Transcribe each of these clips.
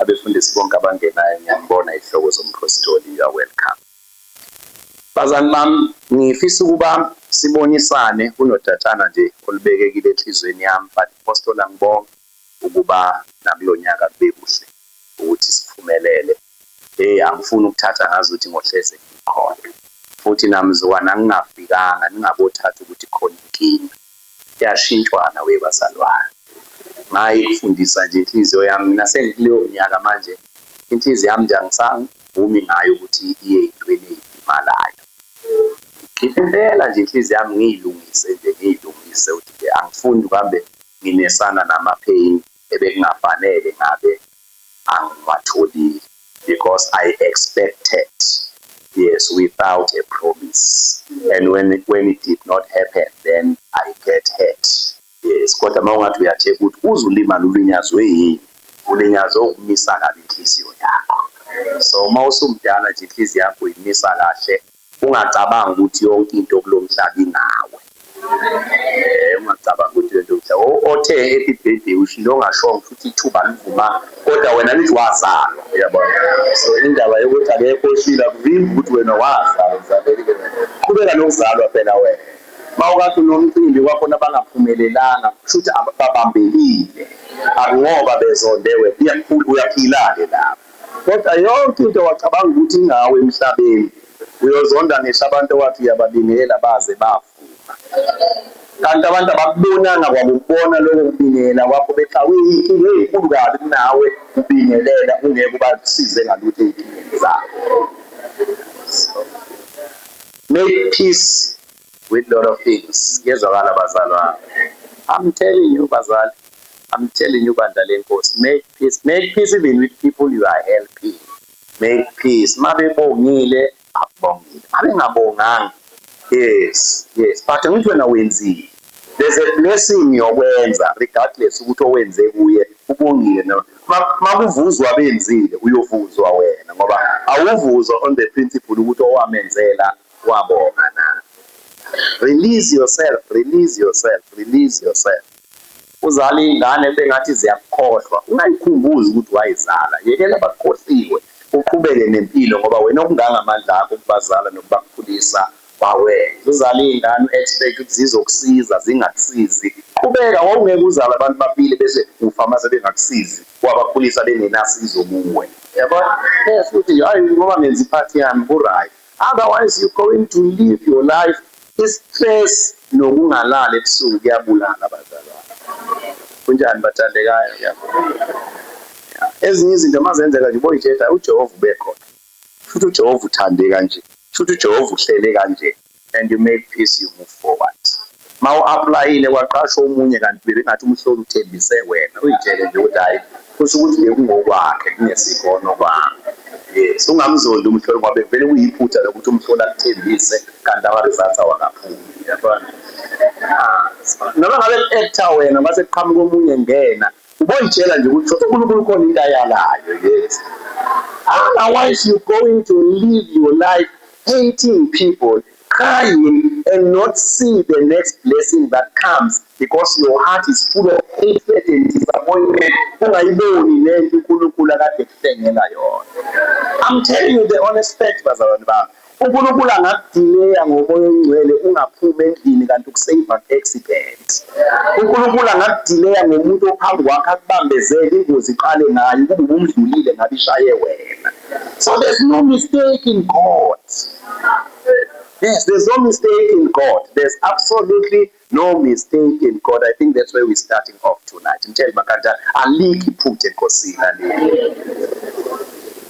Abefundisi bonke abangenayo, ngiyanibona, ihloko zomphostoli, you are welcome. Bazali bami, ngifisa ukuba sibonisane kunodatshana nje olubekekile enhliziyweni yami, but Apostle, angibonge ukuba nakulo nyaka kube kuhle ukuthi siphumelele. Hey, angifuni ukuthatha ngazi ukuthi ngohleze ngikhona futhi namzukwana ngingafikanga, ningabothatha ukuthi khona inkinga. Kuyashintshwana we bazalwane. Ngayikufundisa nje inhliziyo yami mina, sengikuleyo nyaka manje, inhliziyo yami nje angisavumi ngayo ukuthi iye ey'ntweni ey'limalayo. Ngikhiphe impela nje inhliziyo yami, ngiyilungise nje, ngiyilungise ukuthi nje angifuni ukuhambe nginesana nama-pain ebekungafanele ngabe angiwatholile because I expected, yes, without a promise, and when it did not happen, then I get hurt, yes. Kodwa uma ungathi uya-check ukuthi uze ulimale, ulinyazwe yini? Ulinyazwe ukumisa kabi inhliziyo yakho. So uma usumdala nje, inhliziyo yakho uyimisa kahle, ungacabangi ukuthi yonke into kulo mhlaba ingawe. Ungacabangi ukuthi lento mhlaba othe happy birthday ushilo ongashongo futhi ithuba livuma, kodwa wena lithi wazalwa, uyabona? So indaba yokuthi akekho oshilo akuvimbi ukuthi wena wazalwa. Mzaleli-ke, qhubeka nokuzalwa phela wena. Uma ukade unomcimbi kwakhona abangaphumelelanga, kusho ukuthi babambekile, akungoba bezonde wena. Uyaphila-ke lapho, kodwa yonke into wacabanga ukuthi ingawe emhlabeni, uyozonda ngisho abantu owathi uyababingelela baze bavuma, kanti abantu abakubonanga kwakubona lokho kubingelela kwakho, bexakwe iy'nkinga ey'nkulu kabi kunawe. Ubingelela ungeke ubasize ngalutho ey'nkingeni zabo. So make peace with lot of things. Kuyezwakala, bazalwane? I'm telling you, bazali, I'm telling you, bandla lenkosi, make peace. Make peace even with people you are helping. Make peace. Mabebongile, akubongile. Mabengabonganga, yes, but ngithi wena wenzile. There's a blessing yokwenza regardless ukuthi owenze kuye ubongile no. Makuvuzwa benzile, uyovuzwa wena, ngoba awuvuzwa on the principle ukuthi owamenzela wabonga na. Release yourself, release yourself, release yourself. Uzala iy'ngane bengathi ziyakukhohlwa, ungayikhumbuzi ukuthi wayizala. Yekela bakukhohliwe, uqhubeke nempilo, ngoba wena okungangamandla akho ukubazala nokubakhulisa wawenza. Uzala iy'ngane u-expect ukuthi zizokusiza, zingakusizi, qhubeka. Wawungeke uzala abantu baphile bese ufa mase bengakusizi, wabakhulisa bengenasizo kuwe, yabona? Yes, ukuthi hayi, ngoba ngenza i-part yami, ku-right. Otherwise you're going to live your life i-stress nokungalali ebusuku kuyabulala, bazalwane. Kunjani, bathandekayo? Kuyabulala. Ezinye izinto mazenzeka nje, uboyitshela uJehova ube khona futhi uJehova uthande kanje, futhi uJehova uhlele kanje, and you make peace, you move forward. Ma u-applyile kwaqashwa omunye, kanti bebengathi umhloli uthembise wena, uyitshele nje ukuthi hhayi, kusho ukuthi bekungokwakhe, kungesikona okwami. Yes, ungamzondi umhloli, ngoba bekuvele kuyiphutha lokuthi umhloli akuthembise kanti ama-results awakaphumi, yabona? Ah, noma ngabe ku-actor wena, mase kuqhamuka omunye ngena, uboyitshela nje ukuthi uNkulunkulu khona into ayalayo. Yes, otherwise you're going to live your life hating people, crying, and not see the next blessing that comes because your heart is full of hatred and disappointment, ungayiboni lento uNkulunkulu akade kuhlengela yona. I'm telling you the honest fact, bazalwane bami. uNkulunkulu angakudileya ngomoya oyingcwele ungaphumi endlini, kanti uku-save accident. uNkulunkulu angakudileya ngomuntu ophambi kwakho, akubambezele, ingozi iqale ngayo, kube ubumdlulile ngabe ishaye wena. So there's no mistake in God. Yes, there's no mistake in God. There's absolutely no mistake in God. I think that's where we're starting off tonight. Mtshele makanja, alikho iphutha enkosini, alikho.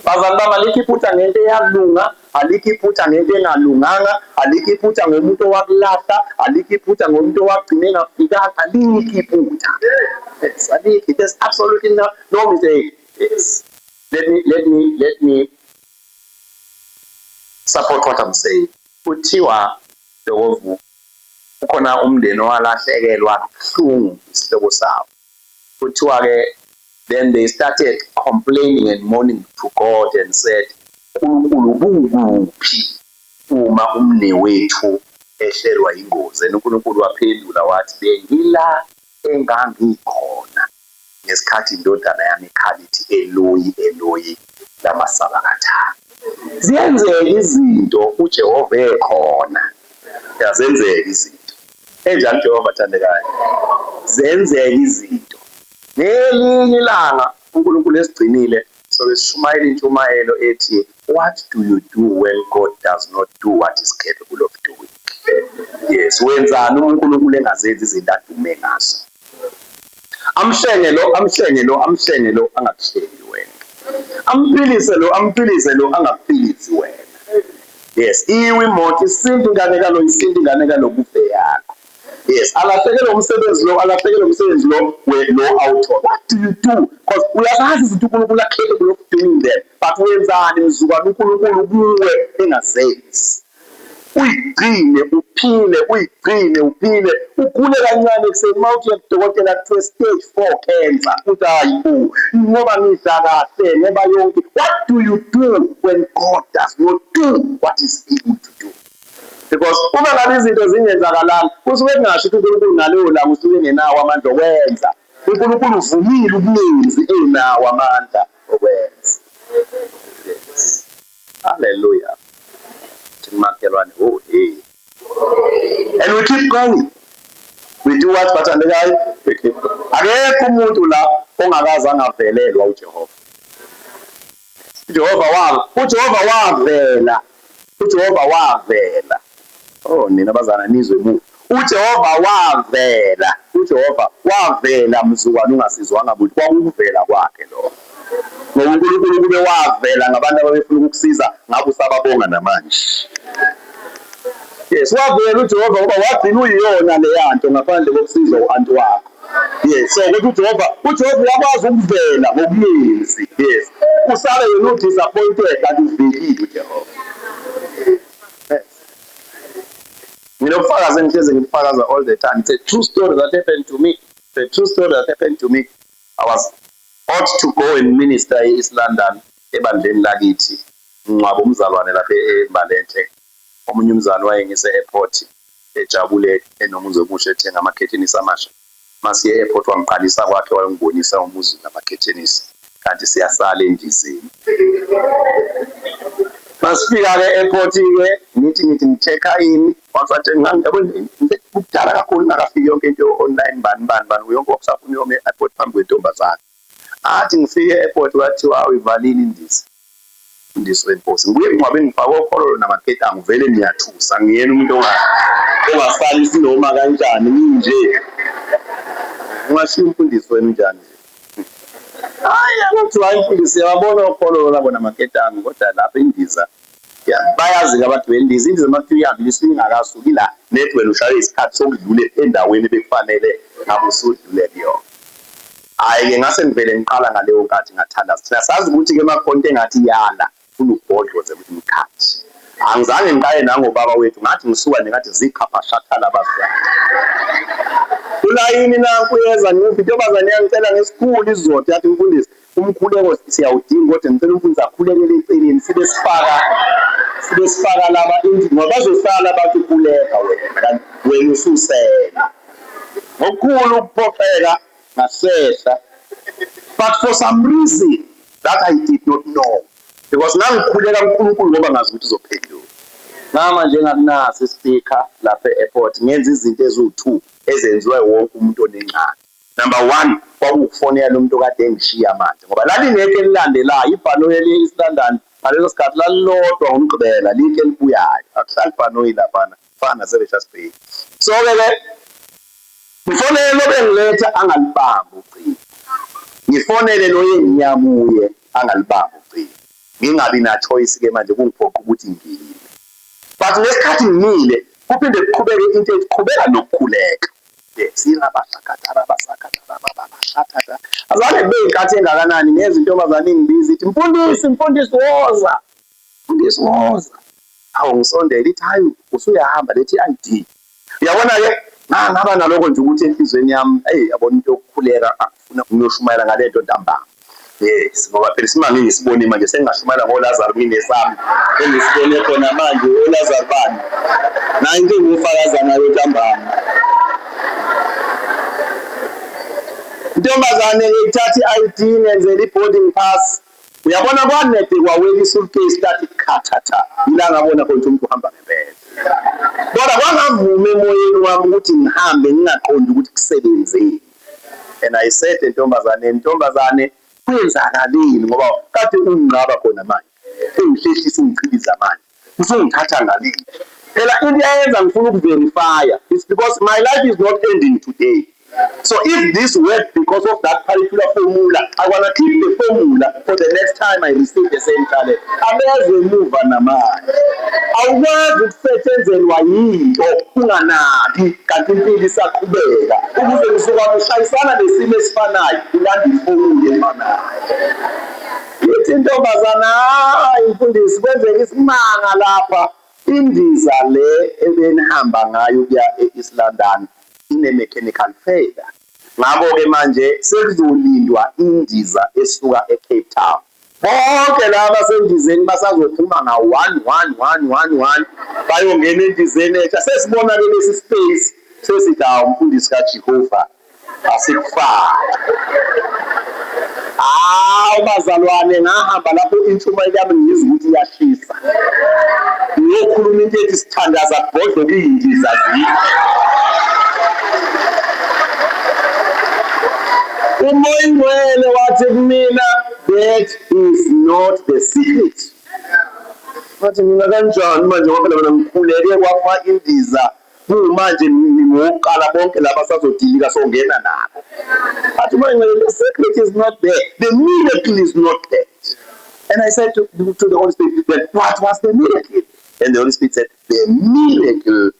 Bazali bami, alikho iphutha ngento eyalunga, alikho iphutha ngento engalunganga, alikho iphutha ngomuntu owakulahla, alikho iphutha ngomuntu owagcina engafikanga, alikho iphutha. Yes, alikho. There's absolutely no mistake. Yes. Let me support what I'm saying. Kuthiwa Ntokovu kukhona umndeni owalahlekelwa kabuhlungu isihlobo sawo. Kuthiwa-ke then they started complaining and mourning to God and said, "Nkulunkulu, ubukuphi uma umnewethu ehlelwa ingozi?" And uNkulunkulu waphendula wathi, "Bengila engangikhona." Ngesikhathi indodana yami ikhala ithi Eloyi, Eloyi, lama sabakthani. Ziyenzeka izinto uJehova ekhona. Yazenzeka izinto. Enjani Jehova thandekayo? Zenzeka izinto. Ngelinye ilanga uNkulunkulu esigcinile sobe sishumayela intshumayelo ethi what do you do when God does not do what is capable of doing? Yes, wenzani uma uNkulunkulu engazenzi izinto adume ngazo? Amhlenge lo, amhlenge lo, amhlenge lo, angakuhlengi wena. Amphilise lo, amphilise lo, angakuphilisi wena. Yes, iwe imoto isinto ingane kalo, isinto ingane kalo kufe yakho. Yes, alahlekelwe umsebenzi lo, alahlekelwe umsebenzi lo, we lo awuthola. What do you do? Because uyazazi izinto uNkulunkulu a-capable of doing them. But wenzani mzukwane uNkulunkulu kuwe engazenzi? Uyigcine uphile, uyigcine uphile, ugule kancane ekuseni uma uthi kudokotela kuthiwe stage 4 cancer, uthi hayi bo, ngoba ngidla kahle, ngoba yonke. What do you do when God does not do what is able to do? Because uma ngabe izinto zingenzakalanga, kusuke kungasho ukuthi uNkulunkulu ngaleyo langa usuke engenawo amandla okwenza. uNkulunkulu uvumile ukungenzi enawo amandla okwenza. Yes. Hallelujah. Makhelwane, oh hey. And we keep going. We do what bathandekayo? We keep going. Akekho umuntu la ongakaze angavelelwa uJehova. uJehova wa uJehova wavela. uJehova wavela. Oh nina bazana nizwe emuva. uJehova wavela. uJehova wavela mzukwane ungasizwanga muntu kwakukuvela kwakhe lokho. Ngoba uNkulunkulu kube wavela ngabantu ababefuna ukukusiza ngabe usababonga namanje. Yes, wavela uJehova ngoba wagcina uyiyona leya nto ngaphandle kokusizwa u-anti wakho. Yes, so ukuthi uJehova, uJehova uyakwazi ukuvela ngokuninzi. Yes. Usale yena u-disappointed kanti uvelile uJehova. Yes. Nginobufakazi engihlezi ngibufakaza all the time. It's a true story that happened to me. It's a true story that happened to me. I was ought to go and minister e-East London ebandleni lakithi. Ngcwaba umzalwane lapha eMbalenhle. Omunye umzali wayengise e-airport ejabule enomuzi omusha ethenga amakhethenisi amasha. Masiye e-airport wangiqalisa kwakhe wayongibonisa umuzi namakhethenisi kanti siyasala endizeni. Masifika-ke e-airport-ke ngithi ngi-check-a in wasathi yabo kudala kakhulu ingakafiki yonke into online bani bani bani yonke wakusafuna uyoma e-airport phambi kwentombazane. Athi ngifike e-airport kwathiwa awu ivalile indiza. Mfundisi wenkosi ngibuye ngcwabe ngifake okhololo namaketanga vele niyathusa ngiyena umuntu ongasalisi noma kanjani nginje. Ungashiya umfundisi wena unjani nje? Hayi akuthiwa hayi mfundisi yababona okhololo labo namaketanga kodwa lapha indiza bayazi-ke abagibeli indiza indiza uma kuthiwa ihambile isuke ingakasuki la net wena ushaye isikhathi sokudlule endaweni ebekufanele ngabe usudlule kuyona. Hhayi-ke ngase ngivele ngiqala ngaleyo nkathi ngathandaza. Thina sazi ukuthi-ke uma kukhona into engathi iyala funa ubhodloze ukuthi mkhathi. Angizange ngiqale nangobaba wethu ngathi ngisuka nje ngathi zikhapha shathala abazali. Ulayini nanku uyeza ngimuva intombazane yangicela ngesikhulu isizotho yathi mfundisi umkhuleko siyawudinga kodwa ngicela umfundisi akhulekele eceleni sibe sifaka laba ngoba bazosala abantu ukhuleka wena kanti wena ususele. Ngokukhulu ukuphoxeka ngahlehla but for some reason that I did not know because ngangikhuleka kuNkulunkulu ngoba ngazi ukuthi uzophendula. Ngama nje ngakunasi ispeaker lapha e-airport ngenza izinto eziwu-2 ezenziwa wonke umuntu onengxaki. Number 1 kwakuwukufonela lo muntu okade engishiya manje ngoba lalingekho elilandelayo ibhanoyi eliye-East London ngaleso sikhathi lalilodwa ngoMgqibelo likho elibuyayo akuhlali ibhanoyi laphana fana nase-Richards Bay. So-ke ke ngifonele lo bengiletha angalibambi ucingo, ngifonele lo engiyakuye angalibambi ucingo, ngingabi na choice ke manje kungiphoqa ukuthi ngime. But ngesikhathi ngimile kuphinde kuqhubeke into ethi qhubeka nokukhuleka. Azange kube inkathi engakanani ngezi intombazane ingibiza ithi mfundisi mfundisi woza mfundisi woza. Awu ngisondele ithi hayi usuyahamba lethi i-ID. Uyabona-ke ngaba nalokho nje ukuthi enhliziyweni yami eyi yabona into yokukhuleka akufuna ngiyoshumayela ngale nto ntambama. Yes, ngoba phela isimanga engisibone manje sengingashumayela ngoLazaro nginesami engisibone khona manje oLazaro bani nayo into engiyofakaza ngayo ntambama. Intombazane ithatha i-ID, ngenzela i-boarding pass. Uyabona, kwanede kwawela i-suitcase, lathi khathatha. Yila ngabona khona ukuthi umuntu uhamba ngempela, kodwa kwangavuma emoyeni wami ukuthi ngihambe ngingaqondi ukuthi kusebenzeni. And I said entombazane, "Ntombazane, kwenzakaleni? Ngoba kade ungingqaba khona manje, ungihlehlisa, ungichiliza, manje usungithatha ngalini?" Phela into eyenza ngifuna uku-verify-a is because my life is not ending today. So if this worked because of that particular formula, I wanna keep the formula for the next time I receive the same challenge. Abeze emuva namanje. Awukwazi ukusetshenzelwa yinto unganaki kanti impilo isaqhubeka, ukuze ngisuka ushayisana nesimo esifanayo, ulanda i-formula efanayo. Ithi intombazana, "Hayi mfundisi, kwenzeka isimanga lapha. Indiza le ebenihamba ngayo kuya e-East London ine-mechanical failure. Ngakho-ke manje sekuzolindwa indiza esuka e-Cape Town. Bonke laba basendizeni basazophuma nga-1 1 1 1 1, bayongena endizeni entsha. Sesibona-ke lesi space, sesithi, hawu, umfundisi kaJehova, asikufaki." Hawu bazalwane, ngahamba lapho, intshumayelo yami ngizwa ukuthi iyashisa. Ngiyokhuluma into ethi sithandaza kubhodloke iy'ndiza zikho. UMoya Ingcwele wathi kumina, "That is not the secret." Wathi mina, "Kanjani manje? Ngoba phela mina ngikhuleke kwafa indiza, kumanje ningokuqala, bonke laba sazodilika, songena nabo." Athi uMoya Ingcwele, "The secret is not there. The miracle is not there." And I said to the Holy Spirit, "Then what was the miracle?" And the Holy Spirit said, "The miracle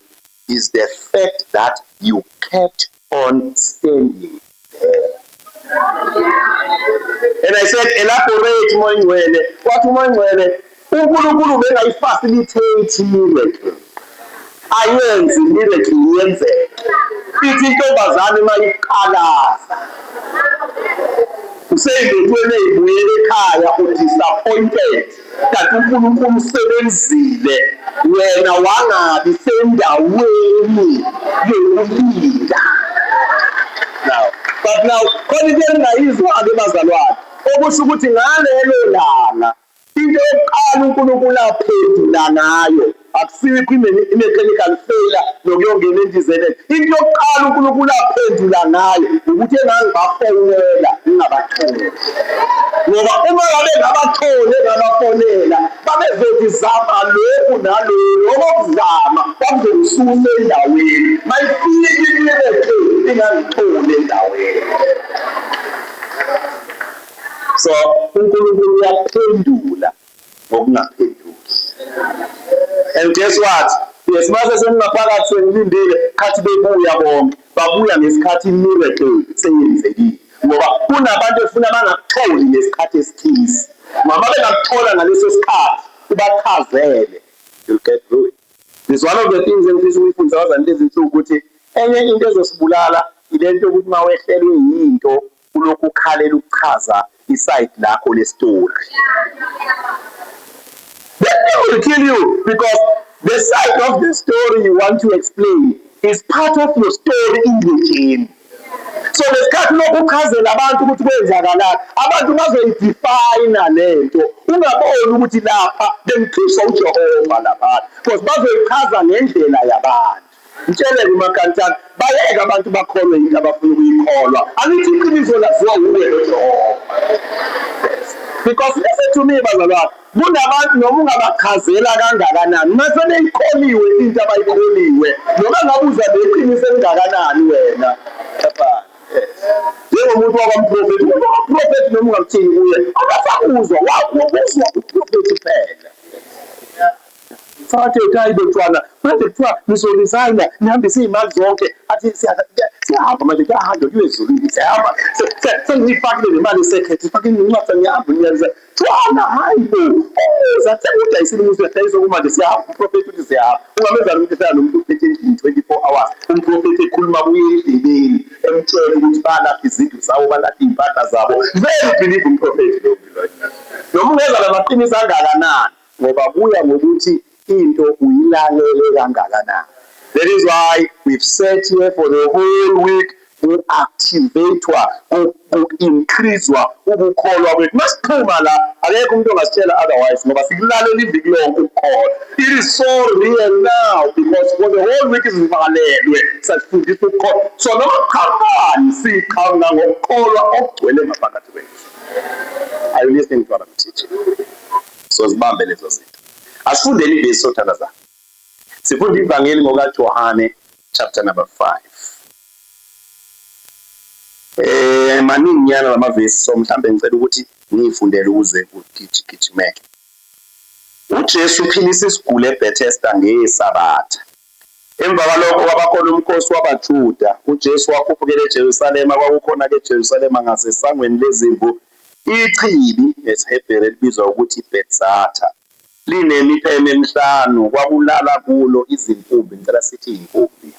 is the fact that you kept on standing there." And I said, "Elaborate, Moya Ngcwele." Wathi uMoya Ngcwele, "uNkulunkulu bengayi-facilitate miracle. Ayenzi miracle yenzeke. Ithi intombazane mayiqalaza. Usey'motweni ey'buyela ekhaya, u-disappointed. Kanti uNkulunkulu usebenzile. Wena wangabi sendaweni yokulinda." Now, but now, khona into engingayizwa-ke bazalwane, okusho ukuthi ngalelo langa into yokuqala uNkulunkulu aphendula ngayo akusikho i-mechanical failure nokuyongena endizeni. Into yokuqala uNkulunkulu aphendula ngayo ukuthi engangibafonela ngingabatholi, ngoba uma ngabe ngabatholi engabafonela, babezothi zama lokhu nalokhu, okokuzama kwakuzongisusa endaweni. Mayifike i-miracle ingangitholi endaweni. So uNkulunkulu uyaphendula ngokungaphenduki. And guess what? Yes, mase sengingaphakathi sengilindile, khathi bebuya bonke, babuya ngesikhathi miracle seyenzekile, ngoba kunabantu efuna bangakutholi ngesikhathi esithize. Mama bengakuthola ngaleso sikhathi, ubachazele, you'll get through it. This one of the things engifisa ukuyifundisa abazali lezi nsuku, ukuthi enye into ezosibulala ile nto yokuthi uma wehlelwe yinto, ulokhu ukhalela ukuchaza i-side lakho le-story. That thing will kill you, because the side of the story you want to explain is part of your story in the journey. So lesikhathi lokhu uchazela abantu ukuthi kwenzakalani, abantu bazoyi-define lento, ungaboni ukuthi lapha bengikhishwa uJehova lapha, because bazoyichaza ngendlela yabantu. Mtshele kumakantana, bayeke abantu bakholwe into abafuna ukuyikholwa. Angithi iqiniso laziwa wuwe noJehova? Because listen to me, bazalwane, kunabantu noma ungabachazela kangakanani, mase beyikholiwe into abayikholiwe, noma ngabuza neqiniso elingakanani wena. Lapha, yes. Njengomuntu wakwamprofethi, umuntu wakwamprofethi noma ungamthini kuye, akasakuzwa, wakuzwa uprofethi kuphela. Sathi, "Hayi bantwana, manje kuthiwa nizo-resigna, nihambise iy'mali zonke." Athi, "Siyahamba manje, kuyahanjwa kuyiwe ezulwini, siyahamba. Sengiyifakile nemali esekhethe, ifakile incwadi, ngiyahamba, ngiyaresigna." Twana, hayi bo, umuza sengudayisile umuzi, uyadayisa kumanje, siyahamba, umprofethi uthi siyahamba. Ungamenzani umuntu ehlala nomuntu uphethe endlini 24 hours, umprofethi ekhuluma kuye endlebeni, emtshela ukuthi balapha izindlu zabo, balapha iy'mpahla zabo? Very believe umprofethi lo, noma ungeza namaqiniso angakanani, ngoba kuya ngokuthi into uyilalele kangakanani. That is why we've sat here for the whole week. Ku-activate-wa, ku-increase-wa ukukholwa kwethu. Masiphuma la, akekho umuntu ongasitshela otherwise, ngoba sikulalela iviki lonke ukukholwa. It is so real now because for the whole week sivalelwe, sasifundisa ukukholwa. So noma kuqhamukani, siqhamuka ngokukholwa okugcwele ngaphakathi kwethu. Are you listening to what I'm teaching? So zibambe lezo zinto. Asifundeni ivesi, sothandaza. Sifunda ivangeli ngokaJohane chapter number 5. Maningi nyana lamavesi, so mhlambe ngicela ukuthi ngiyifundele ukuze kugijimeke. UJesu uphilisa isiguli eBethesda ngeSabatha. Emva kwalokho kwabakhona umkhosi wabaJuda. UJesu wakhuphukela eJerusalema. Kwakukhona ke eJerusalema ngasesangweni lezimvu ichibi, ngesiHebheru elibizwa ukuthi iBethzatha, linemipheme emihlanu. Kwakulala kulo izinkumbi, ngicela sithi iy'nkumbi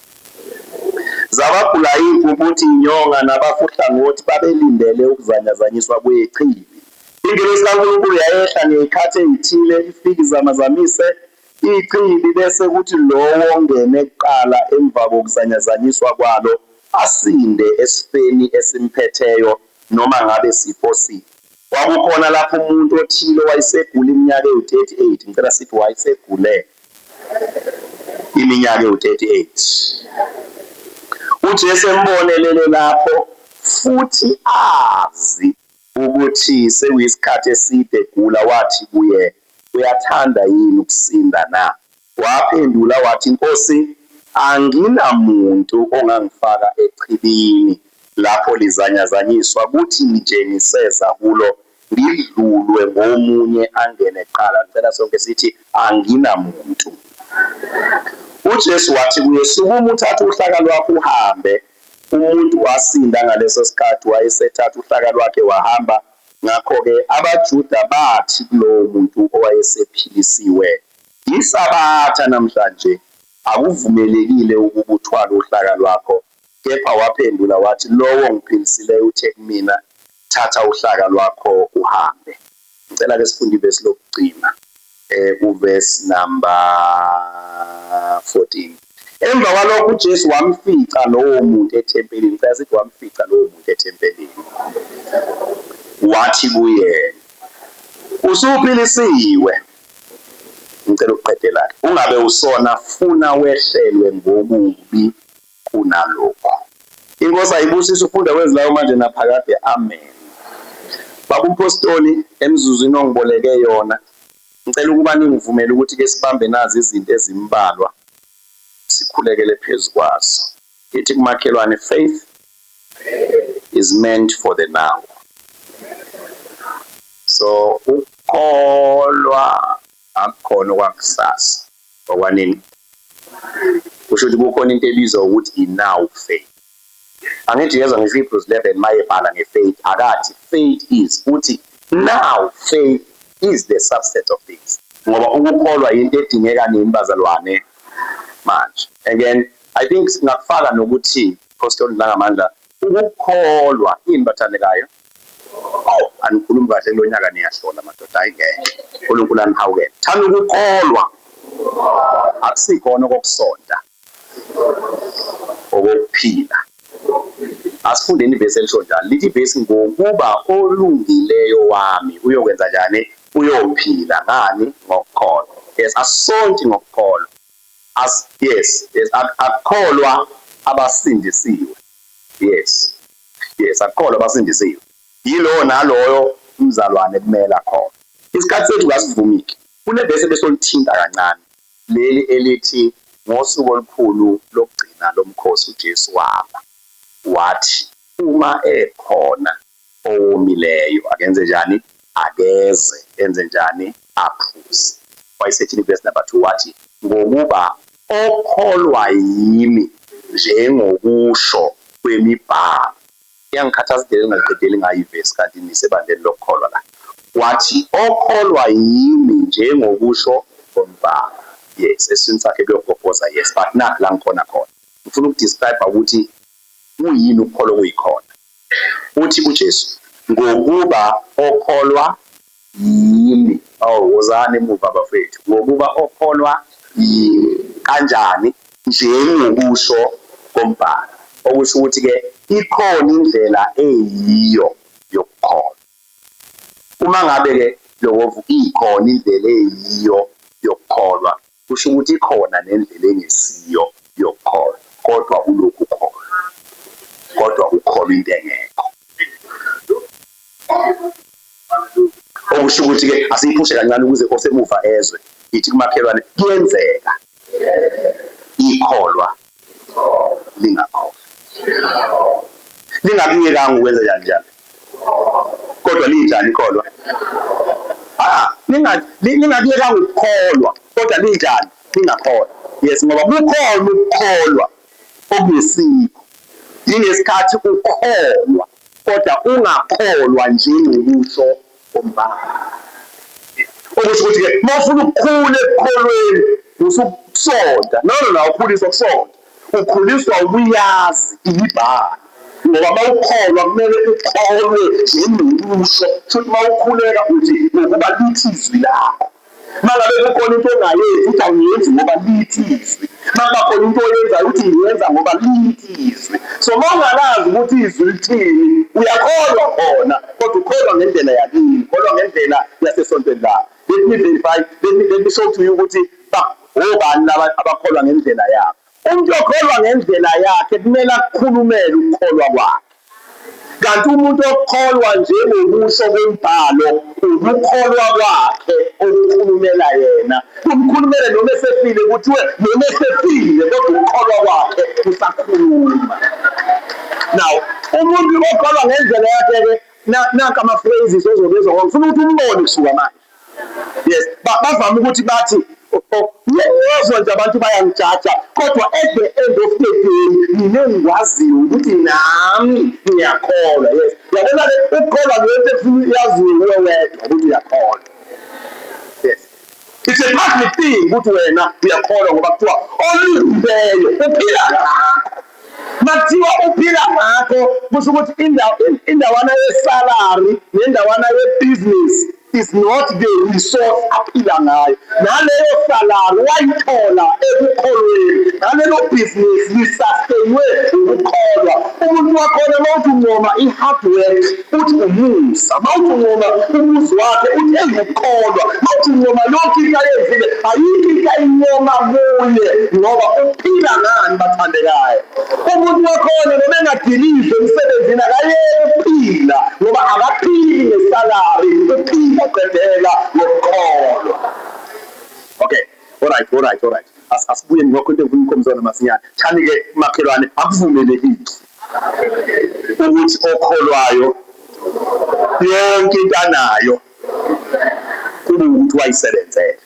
zabagulayo, iy'mpumputhe, inyonga nabafuhlangothi, babelindele ukuzanyazanyiswa kwechibi. Ingelosi kaNkulunkulu yayehla ngey'khathi ey'thile, ifike izamazamise ichibi, bese kuthi lowo ongene kuqala emva kokuzanyazanyiswa kwalo asinde esifeni esimphetheyo, noma ngabe sifo siphi. Kwakukhona lapho umuntu othile owayesegula iminyaka ewu-38. Ngicela sithi wayesegule iminyaka ewu-38. UJesu embonelele lapho futhi azi ukuthi sekuyisikhathi eside egula, wathi kuye, "Uyathanda yini ukusinda na?" Waphendula wathi, "Nkosi, anginamuntu ongangifaka echibini lapho lizanyazanyiswa, kuthi nje ngiseza kulo ngidlulwe ngomunye angene kuqala." Ngicela sonke sithi, "Anginamuntu." UJesu wathi kuye, "Sukuma, uthathe uhlaka lwakho uhambe." Umuntu wasinda ngaleso sikhathi, wayesethatha uhlaka lwakhe wahamba. Ngakho-ke abaJuda bathi kulowo muntu owayesephilisiwe, "Yisabatha namhlanje, akuvumelekile ukuba uthwale uhlaka lwakho." Kepha waphendula wathi, "Lowo ongiphilisileyo uthe kumina, 'Thatha uhlaka lwakho uhambe.'" Ngicela ke sifunde ivesi lokugcina, uvesi number 14. Emva kwalokho uJesu wamfica lowo muntu ethempelini. Ngicela sithi wamfica lowo muntu ethempelini. Wathi kuye, "Usuphilisiwe. Ngicela ukuqedela. Ungabe usona, funa wehlelwe ngokubi kunalokhu." Inkosi ayibusise ufunda kwezilayo manje naphakade. Amen. Baba umpostoli, emzuzwini ongiboleke yona, ngicela ukuba ningivumele ukuthi ke sibambe nazi izinto ezimbalwa, sikhulekele phezu kwazo. Ithi kumakhelwane, "Faith is meant for the now." So ukukholwa akukhona okwakusasa, okwanini? Kusho ukuthi kukhona into ebizwa ukuthi i-now faith. Angithi yezwa ngisho Hebrews 11, mayebhala nge-faith, akathi faith is, uthi now faith is the substance of things. Ngoba ukukholwa into edingeka nini, bazalwane? Manje. Again, I think singakufaka nokuthi, Pastor Ndlangamandla, ukukholwa yini, bathandekayo? Oh, anikhulumi kahle kulo nyaka, niyahlola madoda, hayi ngeke. uNkulunkulu anihawukele. Thanda ukukholwa. Akusikhona okokusonta, okokuphila. Asifundeni ivesi elisho njalo. Lithi ivesi, "Ngokuba olungileyo wami uyokwenza njani? Uyophila ngani? Ngokukholwa." Yes, asonti ngokukholwa. As yes, akukholwa abasindisiwe. Yes, akukholwa abasindisiwe. Yilowo naloyo umzalwane kumele akhona. Isikhathi sethu kasivumiki. Kunevesi ebesolithinta kancane, leli elithi ngosuku olukhulu lokugcina lomkhosi uJesu wama wathi, "Uma ekhona owomileyo, akenze njani? Akeze enze njani? Aphuze." Wayesethini verse number 2? Wathi, "Ngokuba okholwa yimi, njengokusho kwemibhalo." Iyangikhathaza indlela engingaliqedeli ngayo ivesi, kanti nisebandleni lokukholwa la. Wathi, "Okholwa yimi njengokusho kombhalo," yes, esiswini sakhe kuyogobhoza. Yes, but nakhu la ngikhona khona, ngifuna uku-describe ukuthi kuyini ukukholwa okuyikhona. Uthi uJesu, "Ngokuba okholwa yimi." Oh, wozani emuva bafethu. "Ngokuba okholwa yimi," kanjani? "Njengokusho kombhalo." Okusho ukuthi-ke ikhona indlela eyiyo yokukholwa. Uma ngabe-ke lokovu ikhona indlela eyiyo yokukholwa, kusho ukuthi ikhona nendlela engesiyo yokukholwa, kodwa ulokhu ukholwa, kodwa ukholwa into engekho. Okusho ukuthi-ke asiyiphushe kancane ukuze osemuva ezwe. Ithi kumakhelwane, kuyenzeka ikholwa lingakholwa. Lingakuyekanga ukwenza njani njani. Kodwa linjani ikholwa? Ah, lingakuyekanga ukukholwa, kodwa linjani? Lingakholwa. Yes, ngoba kukhona ukukholwa okungesikho. Yingesikhathi ukholwa kodwa ungakholwa njengokusho kombhalo. Okusho ukuthi-ke uma ufuna ukukhula ekukholweni usukusonta. No, no, no, awukhuliswa kusonta. Ukhuliswa ukuyazi imibhalo. Ngoba uma ukholwa kumele ukholwe njengokusho. Futhi uma ukhuleka uthi ngokuba lithi izwi lakho. Mangabe kukhona into ongayenzi uthi angiyenzi ngoba lithi izwi. Makuba khona into oyenzayo uthi ngiyenza ngoba lithi izwi. So uma ungalazi ukuthi izwi lithini, uyakholwa khona kodwa ukholwa ngendlela yakini, ukholwa ngendlela yasesontweni lakho. Let me verify, let me show to you ukuthi obani laba abakholwa ngendlela yabo. Umuntu okholwa ngendlela yakhe kumele akukhulumele ukukholwa kwakhe. Kanti umuntu okholwa njengokusho kombhalo ukukholwa kwakhe okukhulumela yena, kumkhulumele noma esefile, kuthiwe noma esefile kodwa ukukholwa kwakhe kusakhuluma. Now umuntu okholwa ngendlela yakhe-ke nanka ama-phrases ozobezwa ngoba ngifuna ukuthi umbone kusuka manje. Yes, bavame ukuthi bathi ngiyezwa nje abantu bayangijaja kodwa at the end of the day mina engikwaziyo ukuthi nami ngiyakholwa. Yes, yabona-ke ukukholwa ngento efuna yaziwe uwe wedwa ukuthi uyakholwa. Yes, it's a public thing ukuthi wena uyakholwa ngoba kuthiwa olungileyo uphila ngakho. Makuthiwa uphila ngakho kusho ukuthi indawana yesalary nendawana yebhizinisi is not the resource aphila ngayo. Naleyo salary wayithola ekukholweni, nalelo bhizinisi lisastainwe ukukholwa. Umuntu wakhona uma uthi uncoma i-hard work uthi umusa, uma uthi uncoma umuzi wakhe uthi eyukukholwa, uma uthi uncoma yonke into ayenzile, ayikho into ayincoma kuye ngoba uphila ngani bathandekayo. Umuntu wakhona noma engadilizwe emsebenzini akayeki ukuphila ngoba akaphili ngesalary, uphila qedela ngokukholwa. Okay, alright, alright, alright. Asibuye ngokho into engifuna ukukhombisa yona masinyane. Thani-ke makhelwane, akuvumelekile ukuthi okholwayo yonke into anayo kube ukuthi wayisebenzela.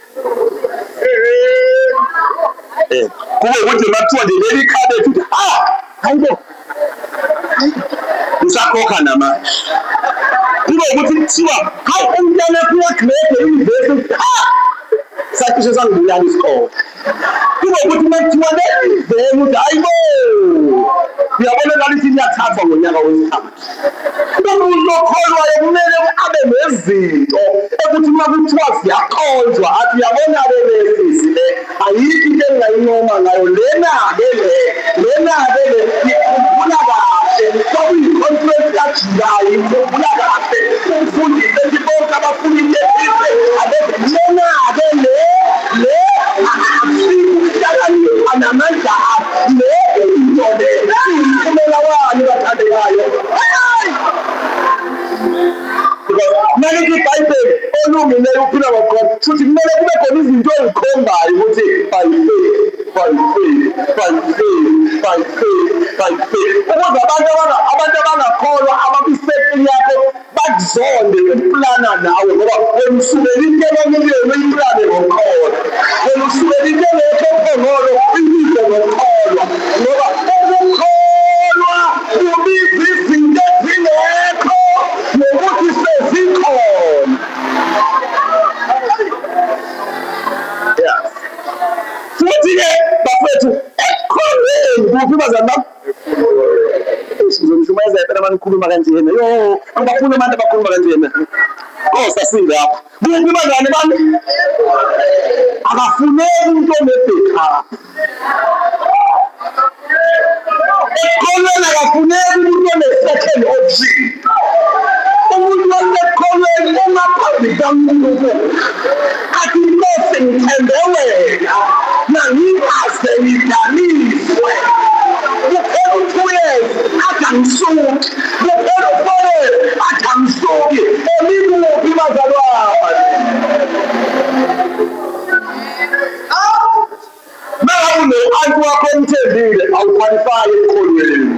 Eh, kube ukuthi makuthiwa nje leli khabethe uthi ha, hayibo. Usakhokha namanje. Kube ukuthi kuthiwa hawu umntwana uyagrade e-university, ha! Sacishe sangibulala isikole. Kube ukuthi makuthiwa leli veni uthi hayibo. Uyabona lalithi liyathathwa ngonyaka wesithathu. Umuntu okholwayo kumele abe nezinto ekuthi uma kuthiwa ziyakhonjwa athi uyabona-ke le sisi le ayikho into engingayincoma ngayo lena-ke le lena-ke le ngikhumbula kahle kwakuyi-conference kaJulayi ngikhumbula kahle umfundisi ethi bonke abafuna into ethize abeze lena-ke le le akusikho ukuhlakanipha namandla le into le iwumphumela wani bathandekayo. Because nalithi iBhayibheli olungileyo uphila ngokukhona, futhi kumele kube khona izinto ezikhombayo ukuthi by faith, by faith, by faith, by faith, by faith, ukuze abantu abantu abangakholwa abakwisekini yakho bakuzonde ukuplana nawe, ngoba wena usukela into emamiliyoni uyiplane ngokukholwa, wena usukela into engekho ephongolo uyibize ngokukholwa, ngoba ukukholwa kubiza izinto ezingekho ngokuthi sezikhona. Yeah. Futhi-ke bafethu ekukholweni kuphi bazali bami? Ngizongishumayeza phela uma nikhuluma kanjena. Yo, angibafuni abantu abakhuluma kanjena. Nkosi asingapha. Kuphi bazali bami? Akafuneki umuntu one-backup. Ekukholweni akafuneki umuntu one-second option. Umuntu wasekukholweni ungaphambi kukaNkulunkulu athi, Nkosi, ngithembe wena, nangingaze ngidaniswe. Kuphela u-2 years athi angisuki, kuphela u-4 years athi angisuki. Emikuphi bazalwane? Mangabe une-anti wakho omthembile, awukhwalifayi ekukholweni.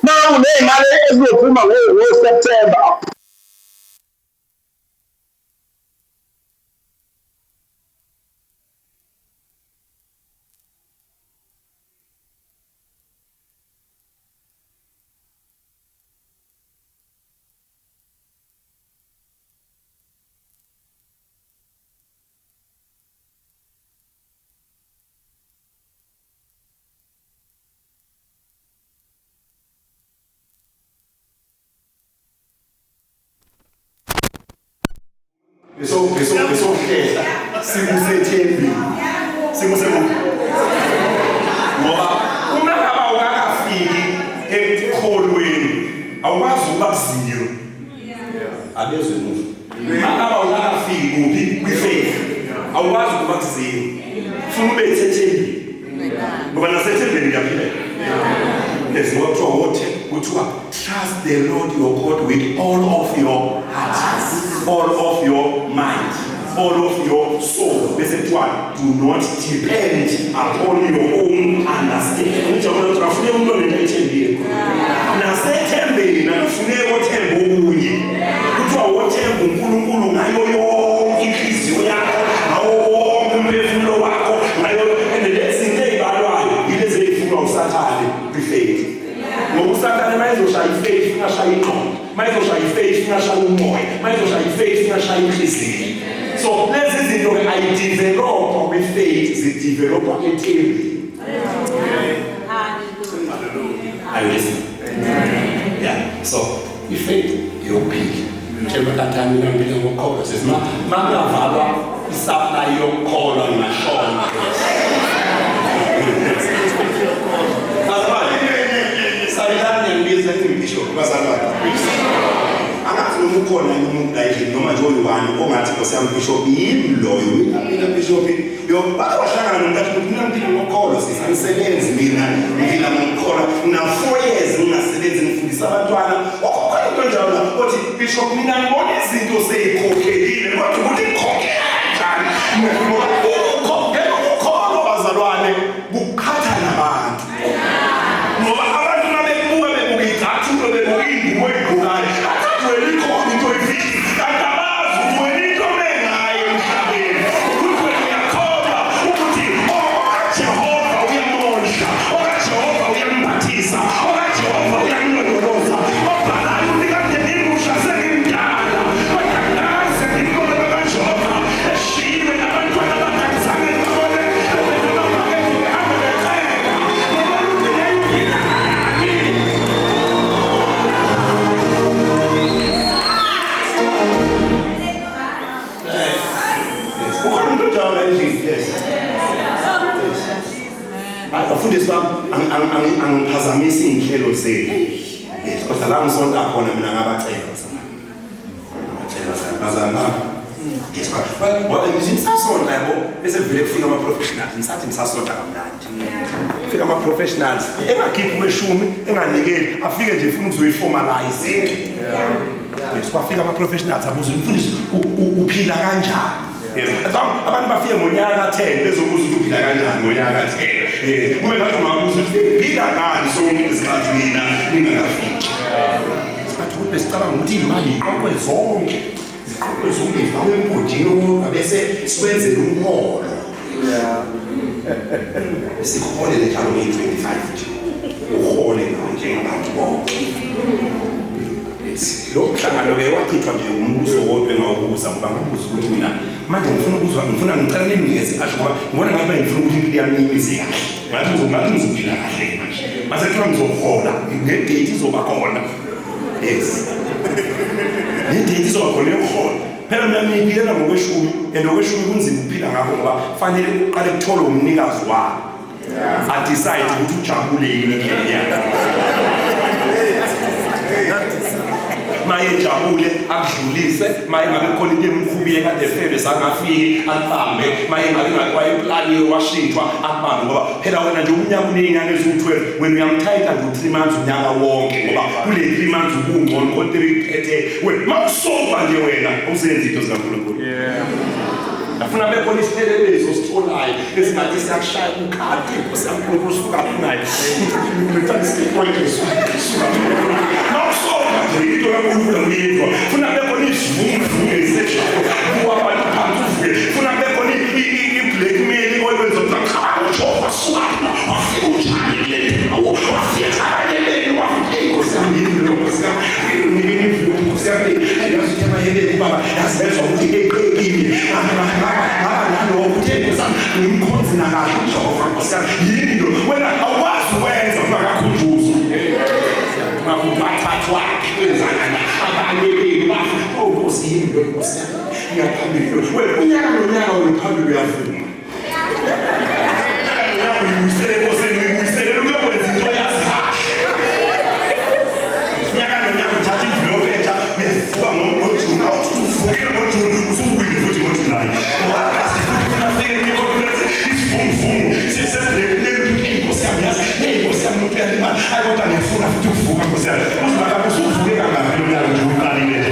Mangabe uney'mali ezizophuma ngo-September. Leso leso lesohlehla sikusethembini sikusekubi ngoba uma ngaba ungakafiki ekukholweni awukwazi ukuba kuzero abezwe muva makaba ungakafiki kuphi kwi-faith awukwazi ukuba kuzero funa ube sethembini ngoba nasethembeni kuyaphileka. Yes, ngoba kuthiwa wothi kuthiwa trust the Lord your God with all of your heart, all of your mind, all of your soul. Bese kuthiwa do not depend upon your own understanding. Ujabula ukuthi afuneka umuntu onento ayithembile. Nasethembeni akufuneki othembe okunye. Kuthiwa wothemba uNkulunkulu ngayo yonke inhliziyo yakho, ngawo wonke umphefumulo wakho, ngayo and lezi zinto ezibalwayo yilezi ezifunwa uSathane kwi-faith. Ngoba uSathane mayezoshaya i-faith ufuna ashaya ingqondo, mayezoshaya i-faith ufuna ashaya umoya, mayezoshaya i-faith ufuna ashaya inhliziyo. So lezi zinto-ke ayidevelopwa kwi-faith, zidevelopwa ethembeni. Are you listening? Yeah. So ifaith yokuphila. Tshela kathani mina ngiphila ngokukholwa sisi. Ma makungavalwa isupply yokukholwa ngashona. Bazalwane, sabelani ngiyakubiza ngithi ngibishop bazalwane. Angazi noma ukhona yini umuntu la endlini noma nje oyi-one ongathi Nkosi yami bishop yimi loyo mina mina bishop Yo, bake wahlangana nomuntu athi mina ngiphila ngokholo sisi angisebenzi mina ngiphila ngokholo ngina 4 years ngingasebenzi ngifundisa abantwana okhona into enjalo la othi bishop mina ngibona izinto seyikhokhelile kodwa ukuthi ngikhokhela kanjani ukukhokhela ukukholwa bazalwane kuqhatha nabantu ngoba abantu uma bekubuka bebuka igcathulo bebuka iy'ngubo oyigqokayo athathi wena ikhona into oyifihli kanti abazi ukuthi wena into ome ngayo emhlabeni ukuthi wena uyakholwa ukuthi okaJehova uyamondla okaJehova uyambathisa okaJehova uyamlondoloza obhalayo ukuthi kade ngimusha sengimdala kodwa ngaze ngimbone okaJehova eshiyiwe nabantwana abangazange ngibone Ukhona umuntu onjalo endlini? Yes. Bafundisi bami angiphazamisi iy'nhlelo zenu. Yes, kodwa la ngisonta khona mina ngabacela bazalwane. Ngabacela bazalwane bami. Yes, but ngithi ngisasonta yabo bese kuvele kufika ama-professionals ngisathi ngisasonta kamnandi. Fika ama-professionals engakhiphi kweshumi enganikeli afike nje efuna ukuzoyiformalize. Yes, kwafika ama-professionals abuza umfundisi uphila kanjani? Yes. Abantu bafike ngonyaka ka-10 bezobuza ukuthi uphila kanjani ngonyaka ka-10. Eh, kube ngathi ungabuza ukuthi phila ngani sonke isikhathi mina ningakafiki. Sikhathi ukuthi besicabanga ukuthi imali iqoqwe zonke. Ziqoqwe zonke zifakwe emgodini owodwa bese sikwenzele umholo. Sikuholele njalo ngeyi-25 nje. Uhole nawe njengabantu bonke. Lo mhlangano-ke wachithwa nje umbuzo wodwa engawubuza ngoba ngibuza ukuthi mina manje ngifuna ukuzwa ngifuna ngicela ninginikeze asho ngoba ngibona ngathi manje ngifuna ukuthi impilo yami imise kahle ngathi ngathi ngizophila kahle manje mase kuthiwa ngizohola nedate izoba khona yes nedate izoba khona yokuhola phela mina ngiyiphilela ngokweshumi and okweshumi kunzima ukuphila ngakho ngoba fanele uqale kuthole umnikazi walo. A-decide ukuthi ujabule yini kule nyanga. Maye ejabule akudlulise, maye ngabe khona into emkhubile kade efebe sangafiki akubambe, maye ngabe ngakwayeplaniwe washintshwa akubambe, ngoba phela wena nje umnyaka uney'nyanga eziwu-12 wena uyamthayitha ngo-3 months unyaka wonke, ngoba kule 3 months ubungcono khona into ebeyiphethe wena. Ma usoba nje wena awusenzi into zikaNkulunkulu. Afuna bekhona isitelelezo ositholayo esingathi siyakushaya ukhadi Nkosi yami uNkulunkulu suka naye. Mawusoka nje into kaNkulunkulu angiyizwa. Funa bekhona isivunguvungu eseshayo kuwa abantu phansi uvuke. Funa bekhona i-blackmail oyenza ukuthi cha uJehova suka wafika unjani kule ndawo wafika abaleleni wafika Nkosi yami yini lo Nkosi yami nini Nkosi yami yazi ukuthi abayeleni baba yazi bezwa ukuthi eqekile ngaba nalokho uthe Nkosi yami ngimkhonzi nakahle uJehova Nkosi yami yini lo wena awukwazi ukwenza ungakakhunjuzwa ngakuphathathwa kwenzakala abanye benu bafa oh Nkosi yini lo Nkosi yami ngiyaphambili wena unyaka nonyaka wena phambili uyavuma uyibuyisele enkosini uyibuyisele uyokwenza into oyazi kahle unyaka nonyaka uthatha imvilophi entsha uyavuka ngoJuni awuthi uvukile ngoJuni usuwile futhi ngoJulayi ngo-Agasti futhi funa fike kwi-conference isivunguvungu sesebreak inkosi yami yazi hey inkosi yami umuntu uyalimala hayi kodwa ngiyafuna futhi ukuvuka nkosi yami uzibaka usuvuke kangaki lo nyaka nje uqalile nje.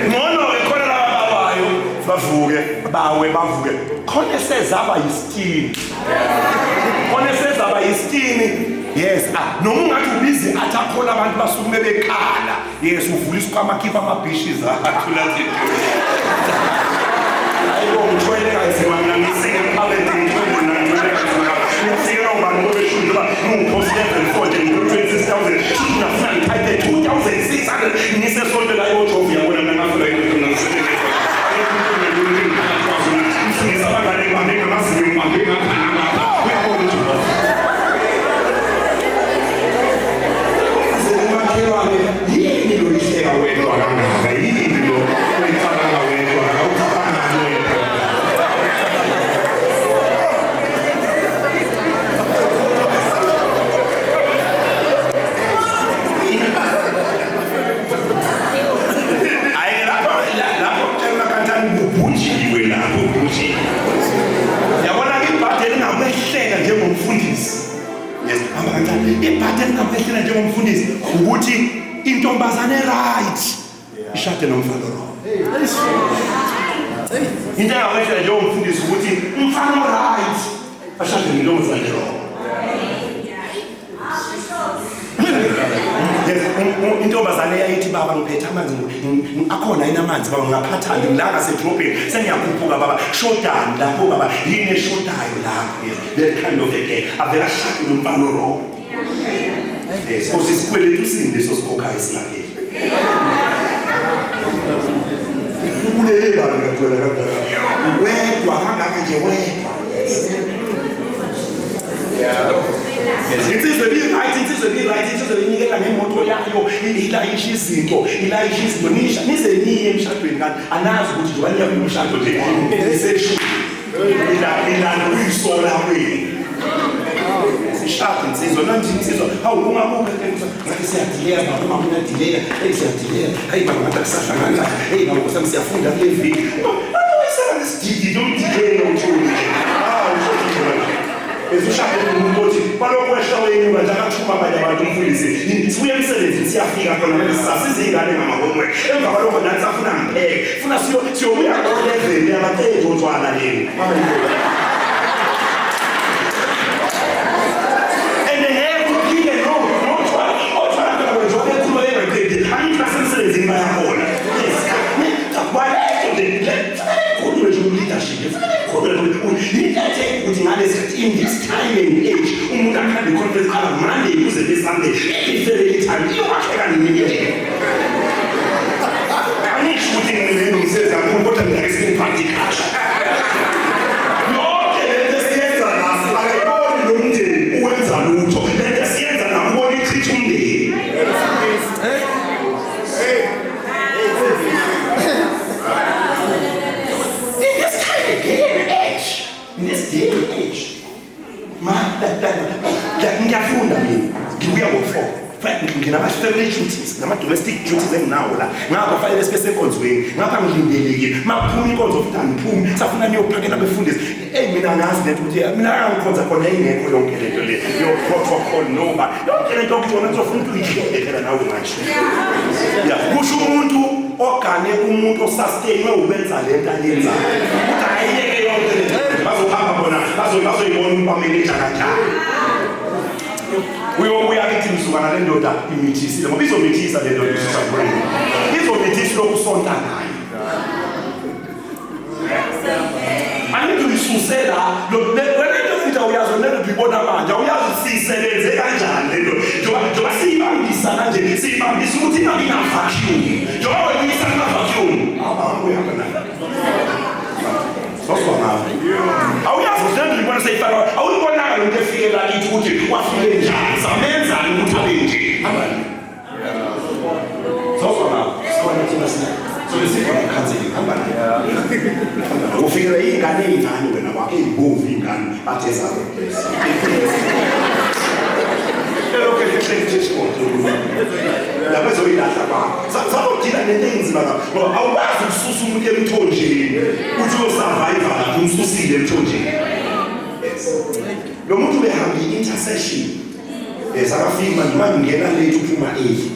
Ngcono-ke khona laba bawayo bavuke bawe bavuke khona esezaba yisitini khona esezaba yisitini. Yes, noma ungathi ubizi athi akhona abantu basukume bekhala. Yes, uvula isikhwama akhipha amabhishiz athula nje. Hayibo ngithwele kanzima mina ngisike emphakathini ngithwele mina ngithwele kanzima. Ngifikela ubani ngoba esho njengoba ngiwupost level 4 nje ngithola 26,000 shuthi ngafuna ngithathe 2,600 ngisesonto la eJehova uyabona mina ngafika mina ngisebenza. Ngifundisa abangane bami ngamazinyo ngibambe ngapha nangapha. Uyabona uJehova. Umakhelwane yini lo ihleka wedwa kangaka yini lo oyicabanga wedwa awucabangani wedwa. Hayi lapho lapho kutshela kanjani kubhunjiwe lapho kubhunjiwe. Yabona ke ibhadi elingakwehlela njengomfundisi. Yes, hamba kancane. Ibhadi elingakwehlela njengomfundisi ukuthi intombazane right ishade nomfana wrong. Into engakwehlela njengomfundisi ukuthi umfana right ashade nentombazane wrong. Yes, intombazane yayithi baba ngiphethe amanzi akhona yini amanzi baba ngingaphathani ngila ngasedrobheni sengiyakhuphuka baba shodani lapho baba yini eshodayo lapho. Yes, that kind of a girl avela ashade nomfana wrong. Yes, because isikweletu sini leso sikhokhayo singapheli. Ukulele bani ngakuthola kangaka wedwa kangaka nje wedwa. Insizwe bi-right, insizwe bi-right, insizwe inikela ngemoto yayo, ilayisha izinto, ilayisha izinto, nisha nize niye emshadweni kanti anazi ukuthi njengoba niya kumshado nje niseshu ilana kuyisola kwenu. Sishada insizwa nanti insizwa hawu ungabuka ngathi siyadileya baba uma kunadileya hey siyadileya hey baba ngathi akusahlangana hey baba kusami siyafunda kule viki ayisana nesididi nomdileya uthuli nje hawu uthuli manje ezushade umuntu othi balokhu wehla wenyuka nje akathuma abanye abantu umfundisi sibuye emsebenzini siyafika khona manje sasiza iy'ngane ngama-homework emva kwalokho nathi safuna ngipheke funa siyobuya ngo-11 yabaqedi otshwala leni. And ngeke uphike notshwala otshwala phela njengoba ekhuluma engaqedi angithi basemsebenzini bayahola. Yes, kwaleso nje khulume nje leadership khulume nje ukuthi ngalesikhathi in this time and age umuntu akuhambe i-conference qala Monday kuze kube Sunday every time iyowakheka nini nje. Angisho ukuthi ngine nomsebenzi kakhulu kodwa mina ke singiphathi kahle. Yonke lento esiyenza la akayiboni lo mndeni uwenza lutho. Lento esiyenza la ubona ichitha umndeni. this day and age, ma ngiyafunda mina, ngibuya ngo-4, nginama-family duties, nama-domestic duties enginawo la, ngapha fanele sibe senkonzweni, ngapha ngilindelekile, makuphuma inkonzo futhi angiphumi, safuna niyophakela abefundisi. Eyi, mina angazi lento ukuthi mina angikhonza khona ingekho yonke lento le yo-protocol noma yonke lento okuyona kuzofuna ukuthi uyihlele phela nawe manje. Ya, kusho umuntu ogane umuntu osustainwe ukwenza lento ayenzayo, ukuthi ayiyeke yonke lento, bazohamba bona bazoyibona ukuthi bameneja kanjani. Uyobuya kithi mzukwana le ndoda imithisile, ngoba izomithisa le ndoda isusa kuwena, izomithisa lokhu usonta nayo. Angithi uyisuse la wena into futhi awuyazi le ndoda uyibona manje, awuyazi siyisebenze kanjani le ndoda, njengoba siyibambisa kanje, siyibambisa ukuthi ingabi na-vacuum, njengoba wena uyisa kuma-vacuum, awuyihamba nayo. Awuyazi ukuthi le ndoda uyibona seyifaka, awuyibonanga lo muntu efike la kithi ukuthi wafike njani, samenzani ukuthi abe nje. Hamba nayo. Sozwa ngawo, sikhona thina sinayo. So lesikhona counseling, hamba nayo. Ufikela iy'ngane ey'ncane wena wakho, ey'bomvu iy'ngane, bathi ezakho. Elokhu ehleli nje esigodlo. Lapho ezoyilahla kwakho. Sabodila nento enzima kabi. Ngoba awukwazi ukususa umuntu emthonjeni. Uthi uyosurvive lapho umsusile emthonjeni. Yes. Lo muntu ubehamba i-intercession. Yes, akafiki manje, manje ungena late uphuma early.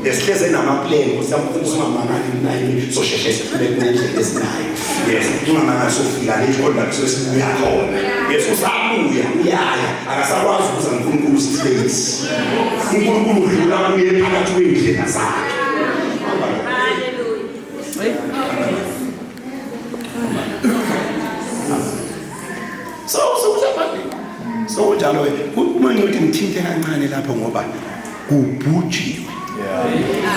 Esihleze nama-plan, Nkosi yami, ufuna usingamangali naye, sosheshe siphume kunendlela esinayo. Yes, ungamangali sofika late kodwa kusuke sibuya khona. Yes, usabuya, uyaya, akasakwazi ukuza uNkulunkulu sithi late. uNkulunkulu udlula kuye phakathi kwey'ndlela zakhe. So sokusephambili. So kunjalo-ke, uma ngiyothi ngithinte kancane lapho ngoba kubhujiwe.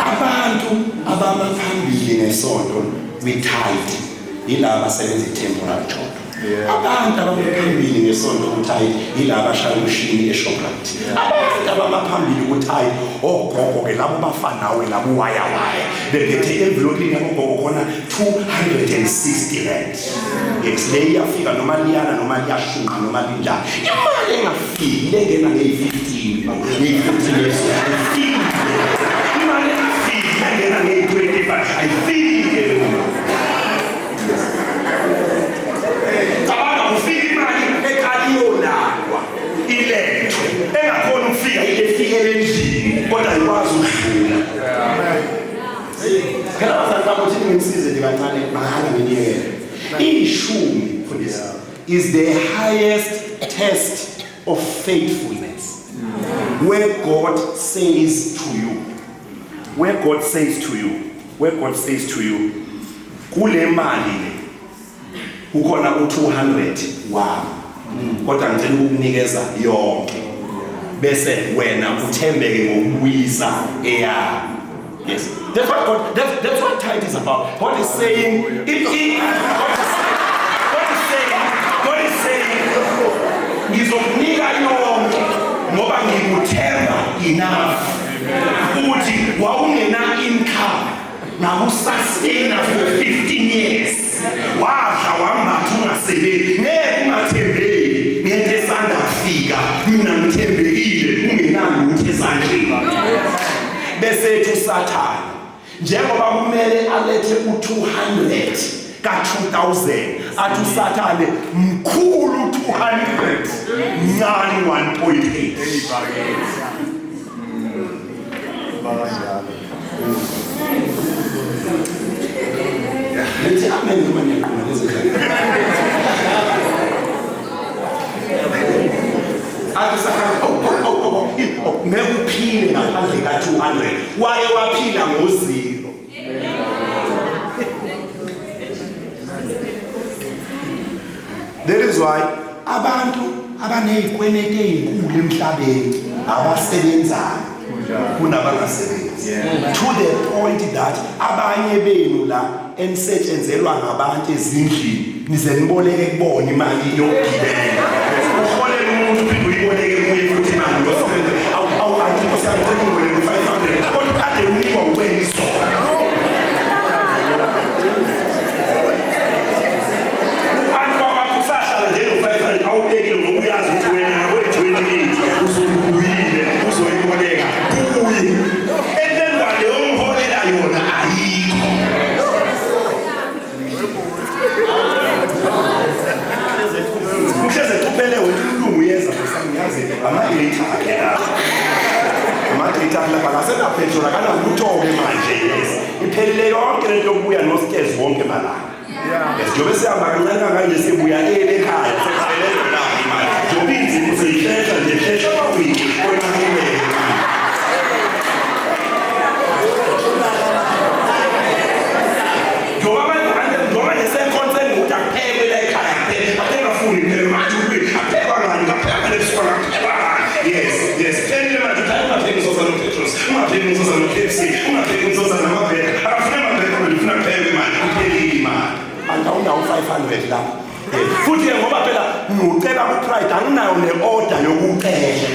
Abantu abama phambili ngesonto kwi-tithe yilaba abasebenza i-temporary job. Abantu abama phambili ngesonto ku-tithe yilaba abashaya umshini eShoprite. Abantu abama phambili ku-tithe ogogo-ke labo bafanawe labo waya waya bephethe envelopini yabogogo khona 260 rand. Yes, le iyafika noma liyana noma liyashunqa noma linjani. Imali engafiki lengena ngeyi-15, ngeyi-15 years ayifiki. Imali engafiki lengena ngeyi-25 ayifiki leyo mali. Cabanga ufika imali eqala iyolandwa ilethwe, engakhona ukufika ifikele endlini kodwa ayikwazi ukudlula. Phela abazali bami uthi ngimsize nje kancane mahhala nginiyekele. Ishumi mfundisi is the highest test of faithfulness. Where God says to you, where God says to you, where God says to you, kule mali le kukhona u-200 wami, kodwa ngicela ukukunikeza yonke, bese wena uthembeke ngokubuyisa eyami. Yes, that's what God, that's what tithe is about. God is saying, it, it, God is saying, God is saying, God is saying, ngizokunika yonke ngoba ngikuthemba enough ukuthi wawungena income ngakusustain for 15 years, wadla wambatha ungasebenzi, ngeke ungathembeki ngento esanda kufika. Mina ngithembekile ungenalutho esandleni. Bese ethi uSathane njengoba kumele alethe u-200 ka-2000, athi uSathane mkhulu 200 mncane 1.8. Nithi amen noma niyaqonda lezi ndlela. Athi uSathane oh, ngeke uphile ngaphandle ka-200, waye waphila ngo-0. That is why abantu abaney'kwenete ey'nkulu emhlabeni abasebenzayo kunabangasebenzi. To the point that abanye benu la enisetshenzelwa ngabantu ezindlini nize niboleke kubona imali yokugibela. Uholela umuntu uphinde uyiboleke kuye futhi imali yosebenza. Awu athi Nkosi yami ngicela ungiboleke u-500 kodwa kade unikwa uwena izolo. Abantu bakwakho usahlala nje no-500. Akasenapetrol, akanalutho-ke manje. Yes, iphelile yonke lento yokubuya nostairs wonke malanga. Yes, njengoba sihamba kancane kangaka nje sibuya ele ekhaya, sekuphele yona-ke imali. Njengoba inzima uzoyihlehla nje, hlehla amawiki khona kumele. Njengoba manje, njengoba nje sekhonseni ukuthi akuphekwe la ekhaya, akuphekwe, akengafuni phela manje ukuthi akuphekwa ngani, ngaphekwa nebusuku, ngaphekwa ngani. Yes, yes, phelile manje, phela ungapheki umsosa noPetros, ungapheki umsosa no-KFC, ungapheki umsosa namabheka. Akafuni amabheka manje, ufuna kuphekwe manje, kuphelile imali. Angawunawo 500 lapho. Futhi-ke ngoba phela ngiwucela ku-pride, anginayo ne-order yokucela.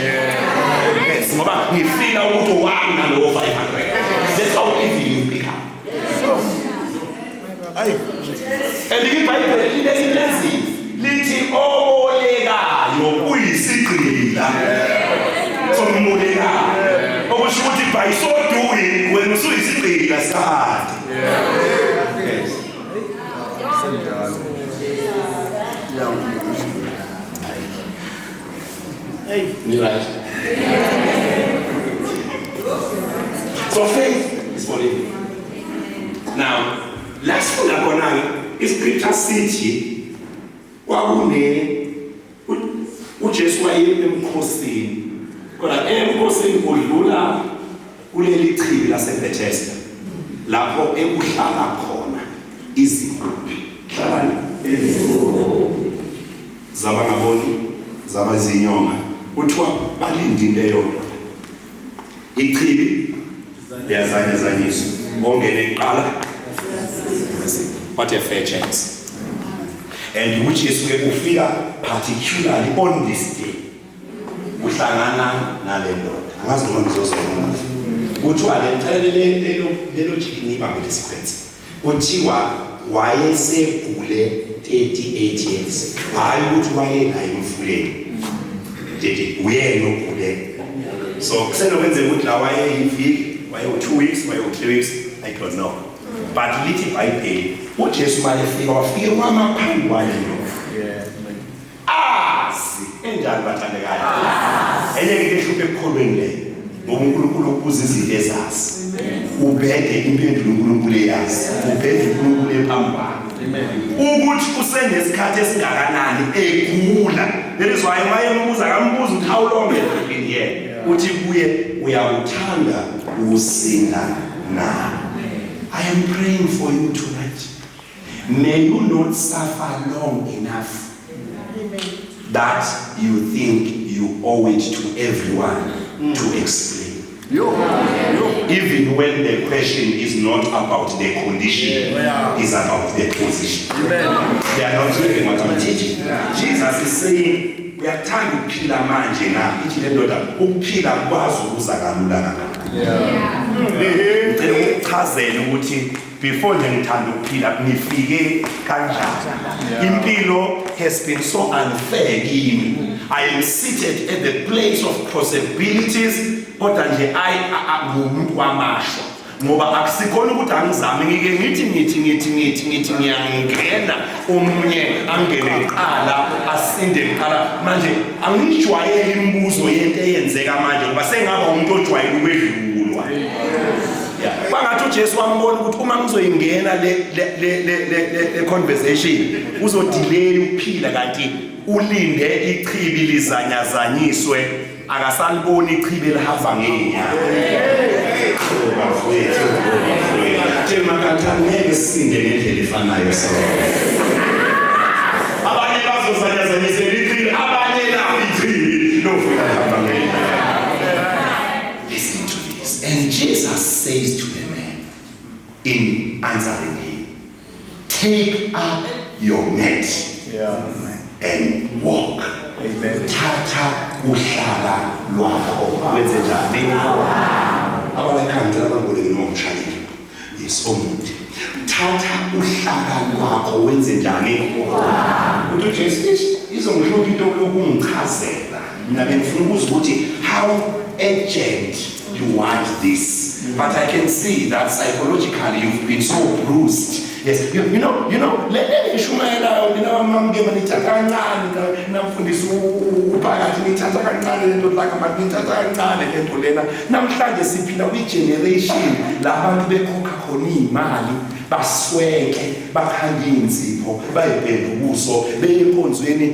Yes, ngoba ngifila ukuthi owami nalowo 500. That's how easy you become. And iBhayibheli libeka into enzima. Lithi obolekayo uyisigqila sombolekayo. Okusho ukuthi by so doing wena usuyisigqila sakade. Yes. Ni right. So faith is for living. Now, la sifunda khona-ke iscripture sithi kwakune uJesu waye emkhosini, kodwa emkhosini udlula kuleli chibi laseBethesda lapho ekuhlala khona izigubhi, hlalani zabangaboni, zabazinyonga. Kuthiwa balinde into eyodwa, ichibi liyazanyazanyiswa, ongene kuqala. What a fair chance! And uJesu ke ufika particularly on this day, uhlangana nale ndoda. Angazi noma ngizozona. Kuthiwa le, ngicela lelo lelo jiki ngiyibambe le sequence. Kuthiwa wayesegule 38 years, hayi ukuthi wayena emfuleni nje, uyena ogule. So kusenokwenzeka ukuthi la wayeyiviki, wayewu-2 weeks, wayewu-3 weeks, I don't know, but lithi iBhayibheli uJesu mayefika wafike wama phambi kwayo ndoda. Azi enjani, bathandekayo? Enye into ehluphe ekukholweni leyo, ngoba uNkulunkulu ukubuza izinto ezazi, ubhede impendulo uNkulunkulu eyazi, ubhede uNkulunkulu ephambi kwakhe ukuthi usenesikhathi esingakanani egula. That is why mayembuza, akambuza ukuthi how long have you been here. Uthi kuye, uyakuthanda usinda na? I am praying for you tonight, may you not suffer long enough that you think you owe it to everyone to explain, even when the question is not about the condition, is about the position. They are not hearing what I'm teaching. Jesus is saying, uyakuthanda ukuphila manje na? Ithi le ndoda, ukuphila kwazi ukuza kalula kangaka. Ngicela ukuchazela ukuthi before nje ngithanda ukuphila, ngifike kanjani. Impilo has been so unfair kimi. I am seated at the place of possibilities, kodwa nje ayi, ngumuntu wamashwa, ngoba akusikhona ukuthi angizame. Ngike ngithi ngithi ngithi ngithi ngithi ngiyangena, omunye angene kuqala, asinde kuqala. Manje angijwayele imibuzo yento eyenzeka manje, ngoba sengaba umuntu ojwayele ukwedlulwa. Yeah. Kwangathi uJesu wambona ukuthi uma ngizoyingena le conversation, uzodelay ukuphila, kanti ulinde ichibi lizanyazanyiswe, akasaliboni ichibi elihamba ngeenyawo. Bafowethu, bafowethu, thina ngeke sisinde ngendlela efanayo sonke. Abanye bazozanyazanyisela ichibi, abanye nabo ichibi lofika lihamba ngeenyawo. Listen to this. And Jesus says to the man, in answering him, "Take up your mat and walk." Amen. Thatha uhlaka lwakho. Wenze njani? Abalayikhaya, ngicela bangoleke noma umshayeli. Yes, omude. Thatha uhlaka lwakho, wenze njani? Uthi uJesu, "Ish, izongihlupha into yokungichazela. Mina bengifuna ukuzwa ukuthi how urgent you want this. But I can see that psychologically you've been so bruised." Yes, you know, le ngishumayelayo mina. Mamngema nithatha kancane namfundisi uphakathi nithatha kancane lento laka manje nithatha kancane lento lena. Namhlanje siphila kwi-generation la abantu bekhokha khona iy'mali baswenke bakhande iy'nzipho bayibhende ubuso beye enkonzweni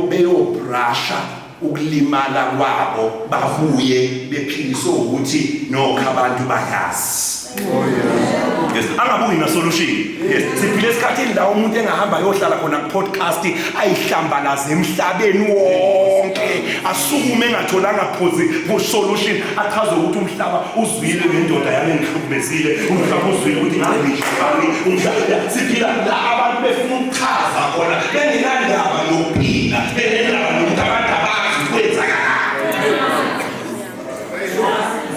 beyobrasha ukulimala kwabo babuye bephiliswe ukuthi nokho abantu bayazi. Oh yeah. Yes, angabuyi na solution. Yes, siphile esikhathini la umuntu engahamba ayohlala khona ku podcast ayihlambalaze emhlabeni wonke. Asukume engatholanga phozi solution achaze ukuthi umhlaba uzwile ngendoda yami engihlukumezile, umhlaba uzwile ukuthi ngangishibani, umhlaba siphila la abantu befuna ukuchaza khona bengenandaba nokuphila, bengendaba nokuthi abantu abazi kwenzakalani.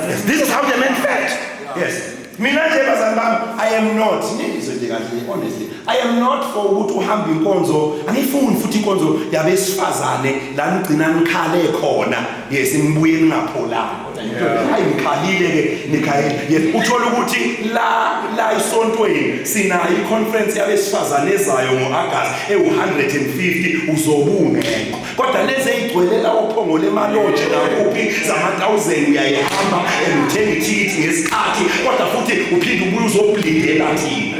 Yes, this is how the man felt. Yes. Mina nje bazali bami, I am not, ningizwe nje kahle honestly. I am not for ukuthi uhambe inkonzo, angifuni futhi inkonzo yabesifazane la nigcina nikhale khona. Yes, nibuye ningapholanga. Hayi nikhalile ke nikhalile. Yes, uthola ukuthi la isontweni sinayo i-conference yabesifazane ezayo ngo-August ewu-150 uzobungekho. Kodwa lezi eyigcwele la ophongo lemaloji nakuphi zama-1000 uyayihamba and uthenga ithikithi ngesikhathi kodwa futhi uphinde ubuye uzoblindela thina.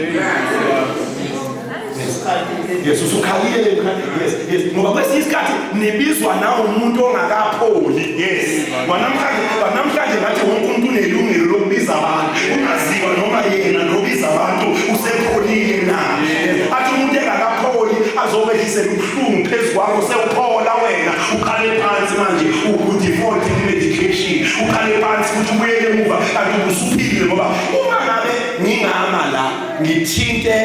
Yes, usukhalile yes, yes. Ngoba kwesinye isikhathi nibizwa nawo umuntu ongakapholi. Yes. Wanamhlanje ngathi wonke umuntu unelungelo lokubiza abantu. Ungaziwa noma yena lobiza abantu usepholile na. Athi umuntu engakapholi azobehlisela ubuhlungu phezu kwakho sewuphola wena uqale phansi manje uku-default medication uqale phansi futhi ubuyele emuva kanti ubusuphilile ngoba uma ngabe ngingama la ngithinte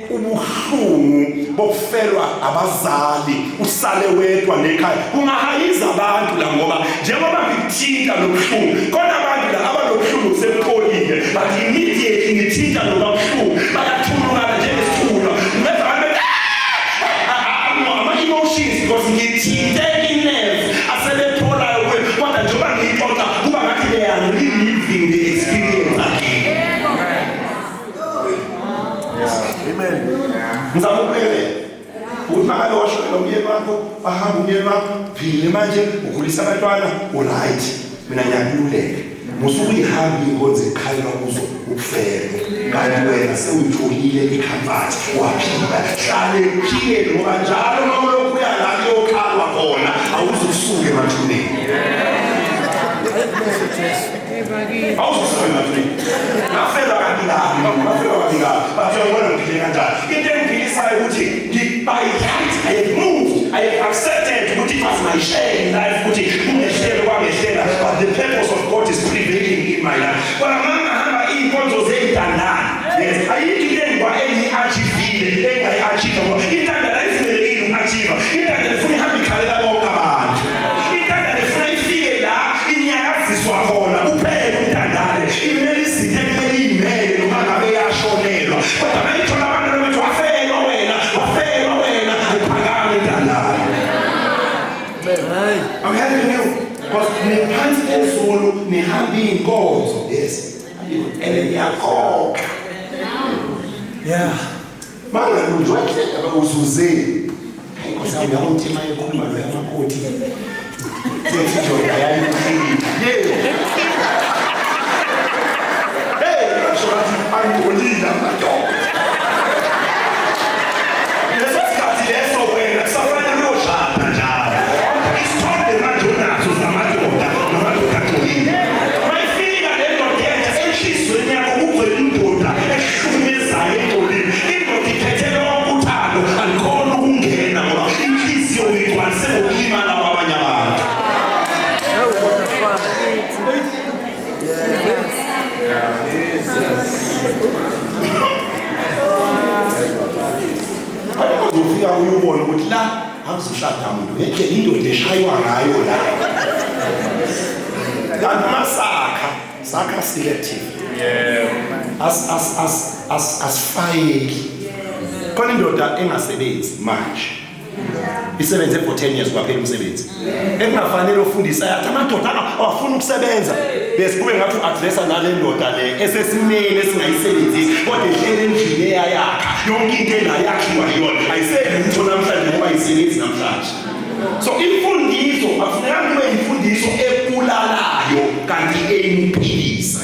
ubuhlungu bokufelwa abazali usale wedwa nekhaya kungahayiza abantu la ngoba njengoba ngithinta lobuhlungu khona abantu la abanobuhlungu sebupholile but immediately ngithinta lobuhlungu bayathulukana njengesithunywa ngeza abantu ama-emotions because ngithinte i-nerve asebepholayo kuyo kodwa njengoba ngiyixoxa kuba ngathi they are reliving the experience again. Amen. Ngizama ukulekelela ukuthi mangabe washonelwa umyeni wakho wahamba umyeni wakho phile manje ukhulisa abantwana uright mina ngiyakululeka musuke uyihamba iy'nkonzo ekukhalelwa kuzo ukufelwa kanti wena sewuyitholile i-comfort waphila hlale uphile ngoba njalo uma ulokhu uya la kuyokhalwa khona awuze usuke emathuneni. Awuzusuke emathuneni. Ngafelwa kabi kabi, ngafelwa kabi kabi. Bathi uyabona ngiphile kanjani. Into engiphilisayo ukuthi by right I have moved, I have accepted ukuthi it was my share in life ukuthi kungehlelo kwangehlela but the purpose of God is prevailing in my life. Kodwa mangahamba iy'nkonzo zey'ntandane. Yes, ayikho into engiyi-achievile engayi-achieve ngoba intandane ayivumelekile uku-achieve. Intandane ifuna ihambe ikhalela bonke abantu. Intandane ifuna ifike la inyakaziswa khona kuphela intandane. Imele izinto ekumele iy'mele noma ngabe yashonelwa. Kodwa mayithola abantu bethi wafelwa wena, wafelwa wena, ayiphakame intandane. I'm helping you. Because niphansi phezulu nihamba iy'nkonzo. Yes. And niyakhokha. Yeah. Mangalunjwa indlela uzuzeni. Hayi Nkosi yami yabo uthi mayekhuluma lo yamakoti. Sethi ndoda yayiphila. Yeah. Hey, ngisho ngathi angcolile amadoda. Leso sikhathi leso wena kusafanele uyoshada njalo. Isithombe manje unazo zamadoda namadoda agcolile. Mayifika le ndoda entsha enhliziyweni yakho kugcwele indoda ehlukumezayo egcolile. Indoda iphethe lonke uthando alikhona ukungena ngoba inhliziyo uyigcwalise ngokulimala kwabanye abantu. Uzofika uyubona ukuthi la akuzoshada muntu ngendlela indoda eshaywa ngayo la. Kanti masakha sakha selective. Yeah. As as as as asifayeli. Khona indoda engasebenzi manje. Isebenze for 10 years kwaphela umsebenzi. Ekungafanele ufundisa yathi amadoda awafuni ukusebenza. Bese kube ngathi u-addressa nale ndoda le esesimeni esingayisebenzisi kodwa ehlele endlini eyayakha yonke into engayakhiwa yona ayisebi lutho namhlanje. namhlanje. So imfundiso akufunekanga kube imfundiso ebulalayo kanti eyimphilisa.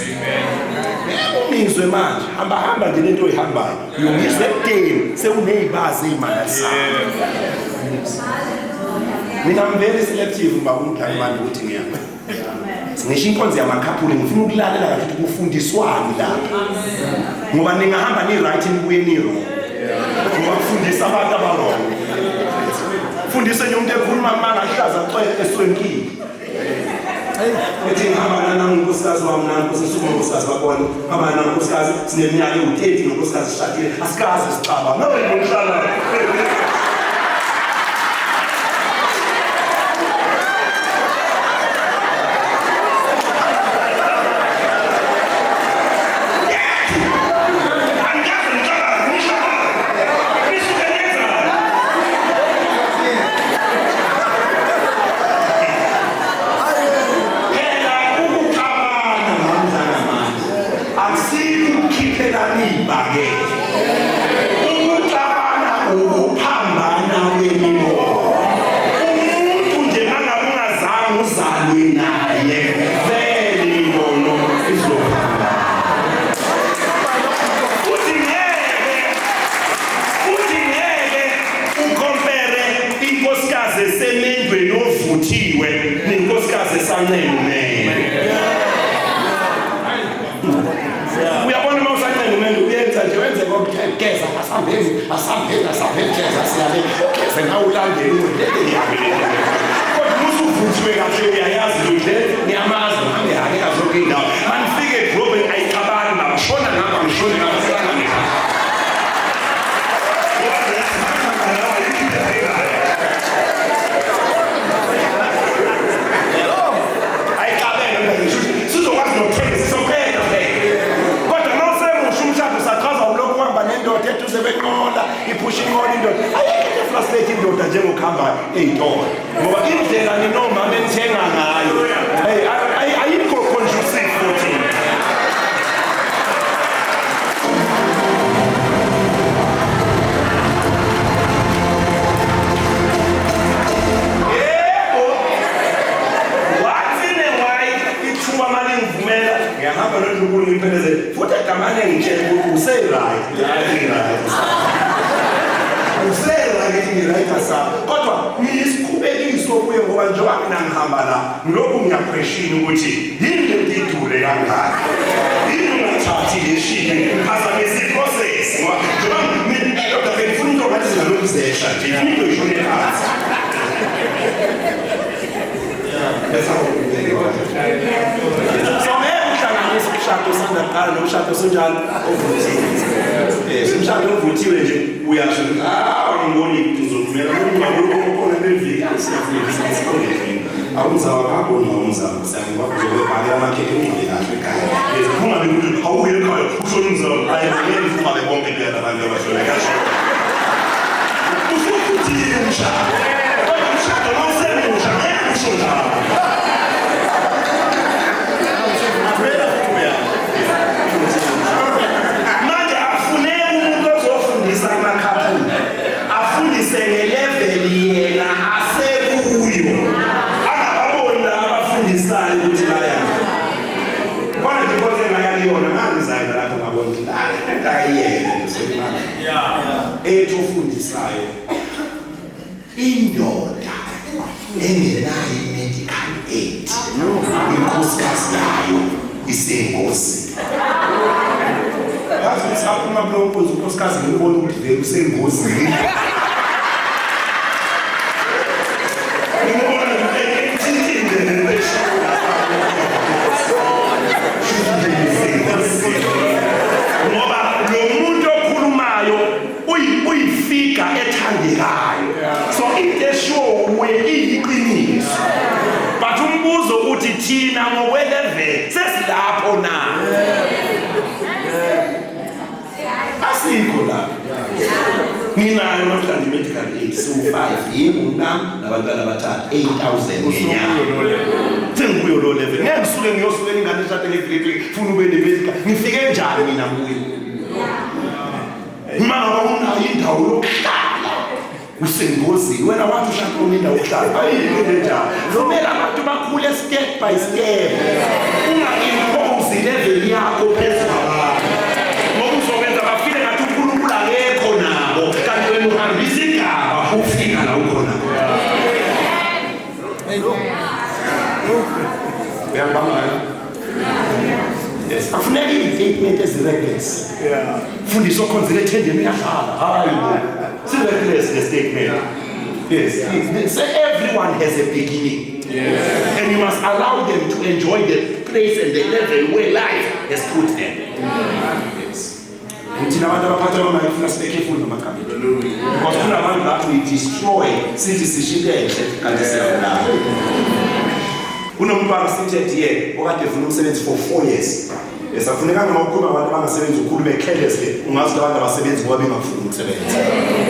Ngeke ungizwe manje, hamba hamba nje lento oyihambayo. Uyongizwa ekudeni sewunezibazi ezimangalisayo. Mina I'm very selective ngoba umdlalo manje ukuthi ngiyama. Ngisho inkonzo yamakhaphuli ngifuna ukulalela kahle ukuthi kufundiswani lapha. Ngoba ningahamba ni right nibuye ni wrong. Ngoba kufundisa abantu aba wrong. Fundise nje umuntu ekhuluma amanga ahlaza cwe eswenkile. Ethi ngihamba nana unkosikazi wami nana nkosikazi unkosikazi wakhona. Hamba nana unkosikazi sineminyaka ewu-30 nonkosikazi sishadile asikaze sixabane. No, ngomhlala. Phela ukuxabana ngamandla namandla akusikho ukukhiphelana ibhakede. Ukuxabana ukuphambana kwemibono. Umuntu nje mangabe ungazange uzalwe naye vele imibono izophambana. Futhi ngeke futhi ngeke ucompare inkosikazi esemendweni ovuthiwe nenkosikazi esancenga umendo. Uyabona uma usancenga umendo uyenza nje wenze kokugeza asambeni asambeni asambeni geza siyale ugeze nawe ulandele ulandele kodwa uma usuvuthiwe kahle uyayazi ukuthi le ngiyamazi ngihambe kahle zonke iy'ndawo manifike edrobheni ayixabani baba shona ngapha ngishone ngapha sihlangane. Ayixabene ngisho ukuthi sizokwazi nokuthenga sizophela phela. Kodwa uma usemusha umshado usachaza ulokhu uhamba nendoda eduze kwenqola iphusha inqola indoda. Ayikho into efrustrate indoda njengokuhamba ey'tolo. Ngoba indlela ninomama enithenga ngayo hey ayikho conducive futhi. Yebo. Once in a while ithuba malingivumela ngiyahamba nondlunkulu ngiphelezele futhi egamane ngitshela ukuthi use-right right. Use-right ngi-right asapho kodwa ngiyisikhubekiso kuye ngoba njengoba mina ngihamba la ngilokhu ngiyakhweshina ukuthi yini le nto idule kangaka yini ungathathi le shini phazamisa iprocess ngoba njengoba mina indoda phela ifuna into ngathi zingalokhu zehla nje ifuna into ishone phansi. So ngeke uhlanganise umshado osanda kuqala nomshado osunjalo ovuthiwe. Umshado ovuthiwe nje uyasho ukuthi ah ngiboni ukuthi uzovumela ungaboni okhona beviki siyafika sibonge awumzaba akaboni umzaba siyangibona uzobebhaka amakhekhe ungabe kahle ekhaya. Yes, ungabe ukuthi awuye ekhaya ushona umzaba ayi ngeke ungabe bonke phela abantu abashona kasho. Usuvuthiwe umshado. Kodwa umshado mawusemusha ngeke usho njalo. Manje afuneki umuntu ozofundisa amakhaphuli afundise ngelevel yena asekuyo angababoni laba abafundisayo ukuthi baya khona nje inkonzo engaya kuyona ngangizayela lapho ngabona ukuthi lento ayiyena nje ethi ofundisayo indoda engenayo i-medical aid inkosikazi yayo isengozini. Yazi ukuthi saphuma kulowo nkonzo unkosikazi ngibona ukuthi vele usengozini. Ngibona nje ethintile lento ngoba lo muntu okhulumayo uyifiga ethandekayo. So into eshiwo uye iyiqiniso. But umbuzo uthi thina ngokwelevel sesilapho na? Asikho lapho. Nginayo namhlanje medical aid siwu-5 yimi umnami nabantwana abathathu 8000 ngenyanga. Sengikuyo lo level. Ngeke ngisuke ngiyosukela ingane eshade ngeviki funa ube nemedical. Ngifike njani mina kuyo? Uma ngabe unayo indawo yokuhlala. Usengozini wena, wathi ushaqona indawo yokuhlala, ayikho lenjalo. Vumela abantu bakhule step by step, unga-impose level yakho phezu kwabantu, ngoba uzokwenza bafile ngathi uNkulunkulu akekho nabo, kanti wena uhambisa igaba ufika la ukhona. Uyangibamba? Yes, akufuneki iy'statement ezi-reckless. Fundisa okhonzile ethendeni uyahlala, hayi bo, si-reckless le statement. Yes, so everyone has a beginning and you must allow them to enjoy the place and the level where life has put them. Yes, thina abantu abaphatha amamali kufuna sibe careful namagama ethu, because kunabantu lapho we destroy, sithi sisho into enhle kanti siyabulala. Kunomntwana seated here okade efuna umsebenzi for 4 years. Yes, akufunekanga uma ukhuluma abantu abangasebenzi ukhulume carelessly, ungazi ukuthi abantu abasebenzi ngoba bengafuni ukusebenza.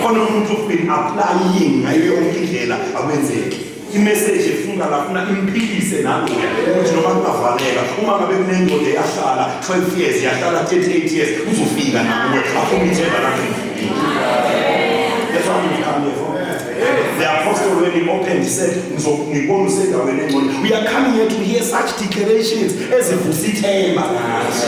Khona umuntu who've been applying ngayo yonke indlela, akwenzeki. Imessage efunga la funa imphilise naloya ukuthi noma kungavaleka, uma ngabe kunendoda eyahlala 12 years, yahlala 38 years, uzofika nakuwe, aphume ithemba lakhe lifikile. That's what we've come here for. The apostle, when he opened, he said, "Ngibona usendaweni engcono." We are coming here to hear such declarations ezivusa ithemba ngathi.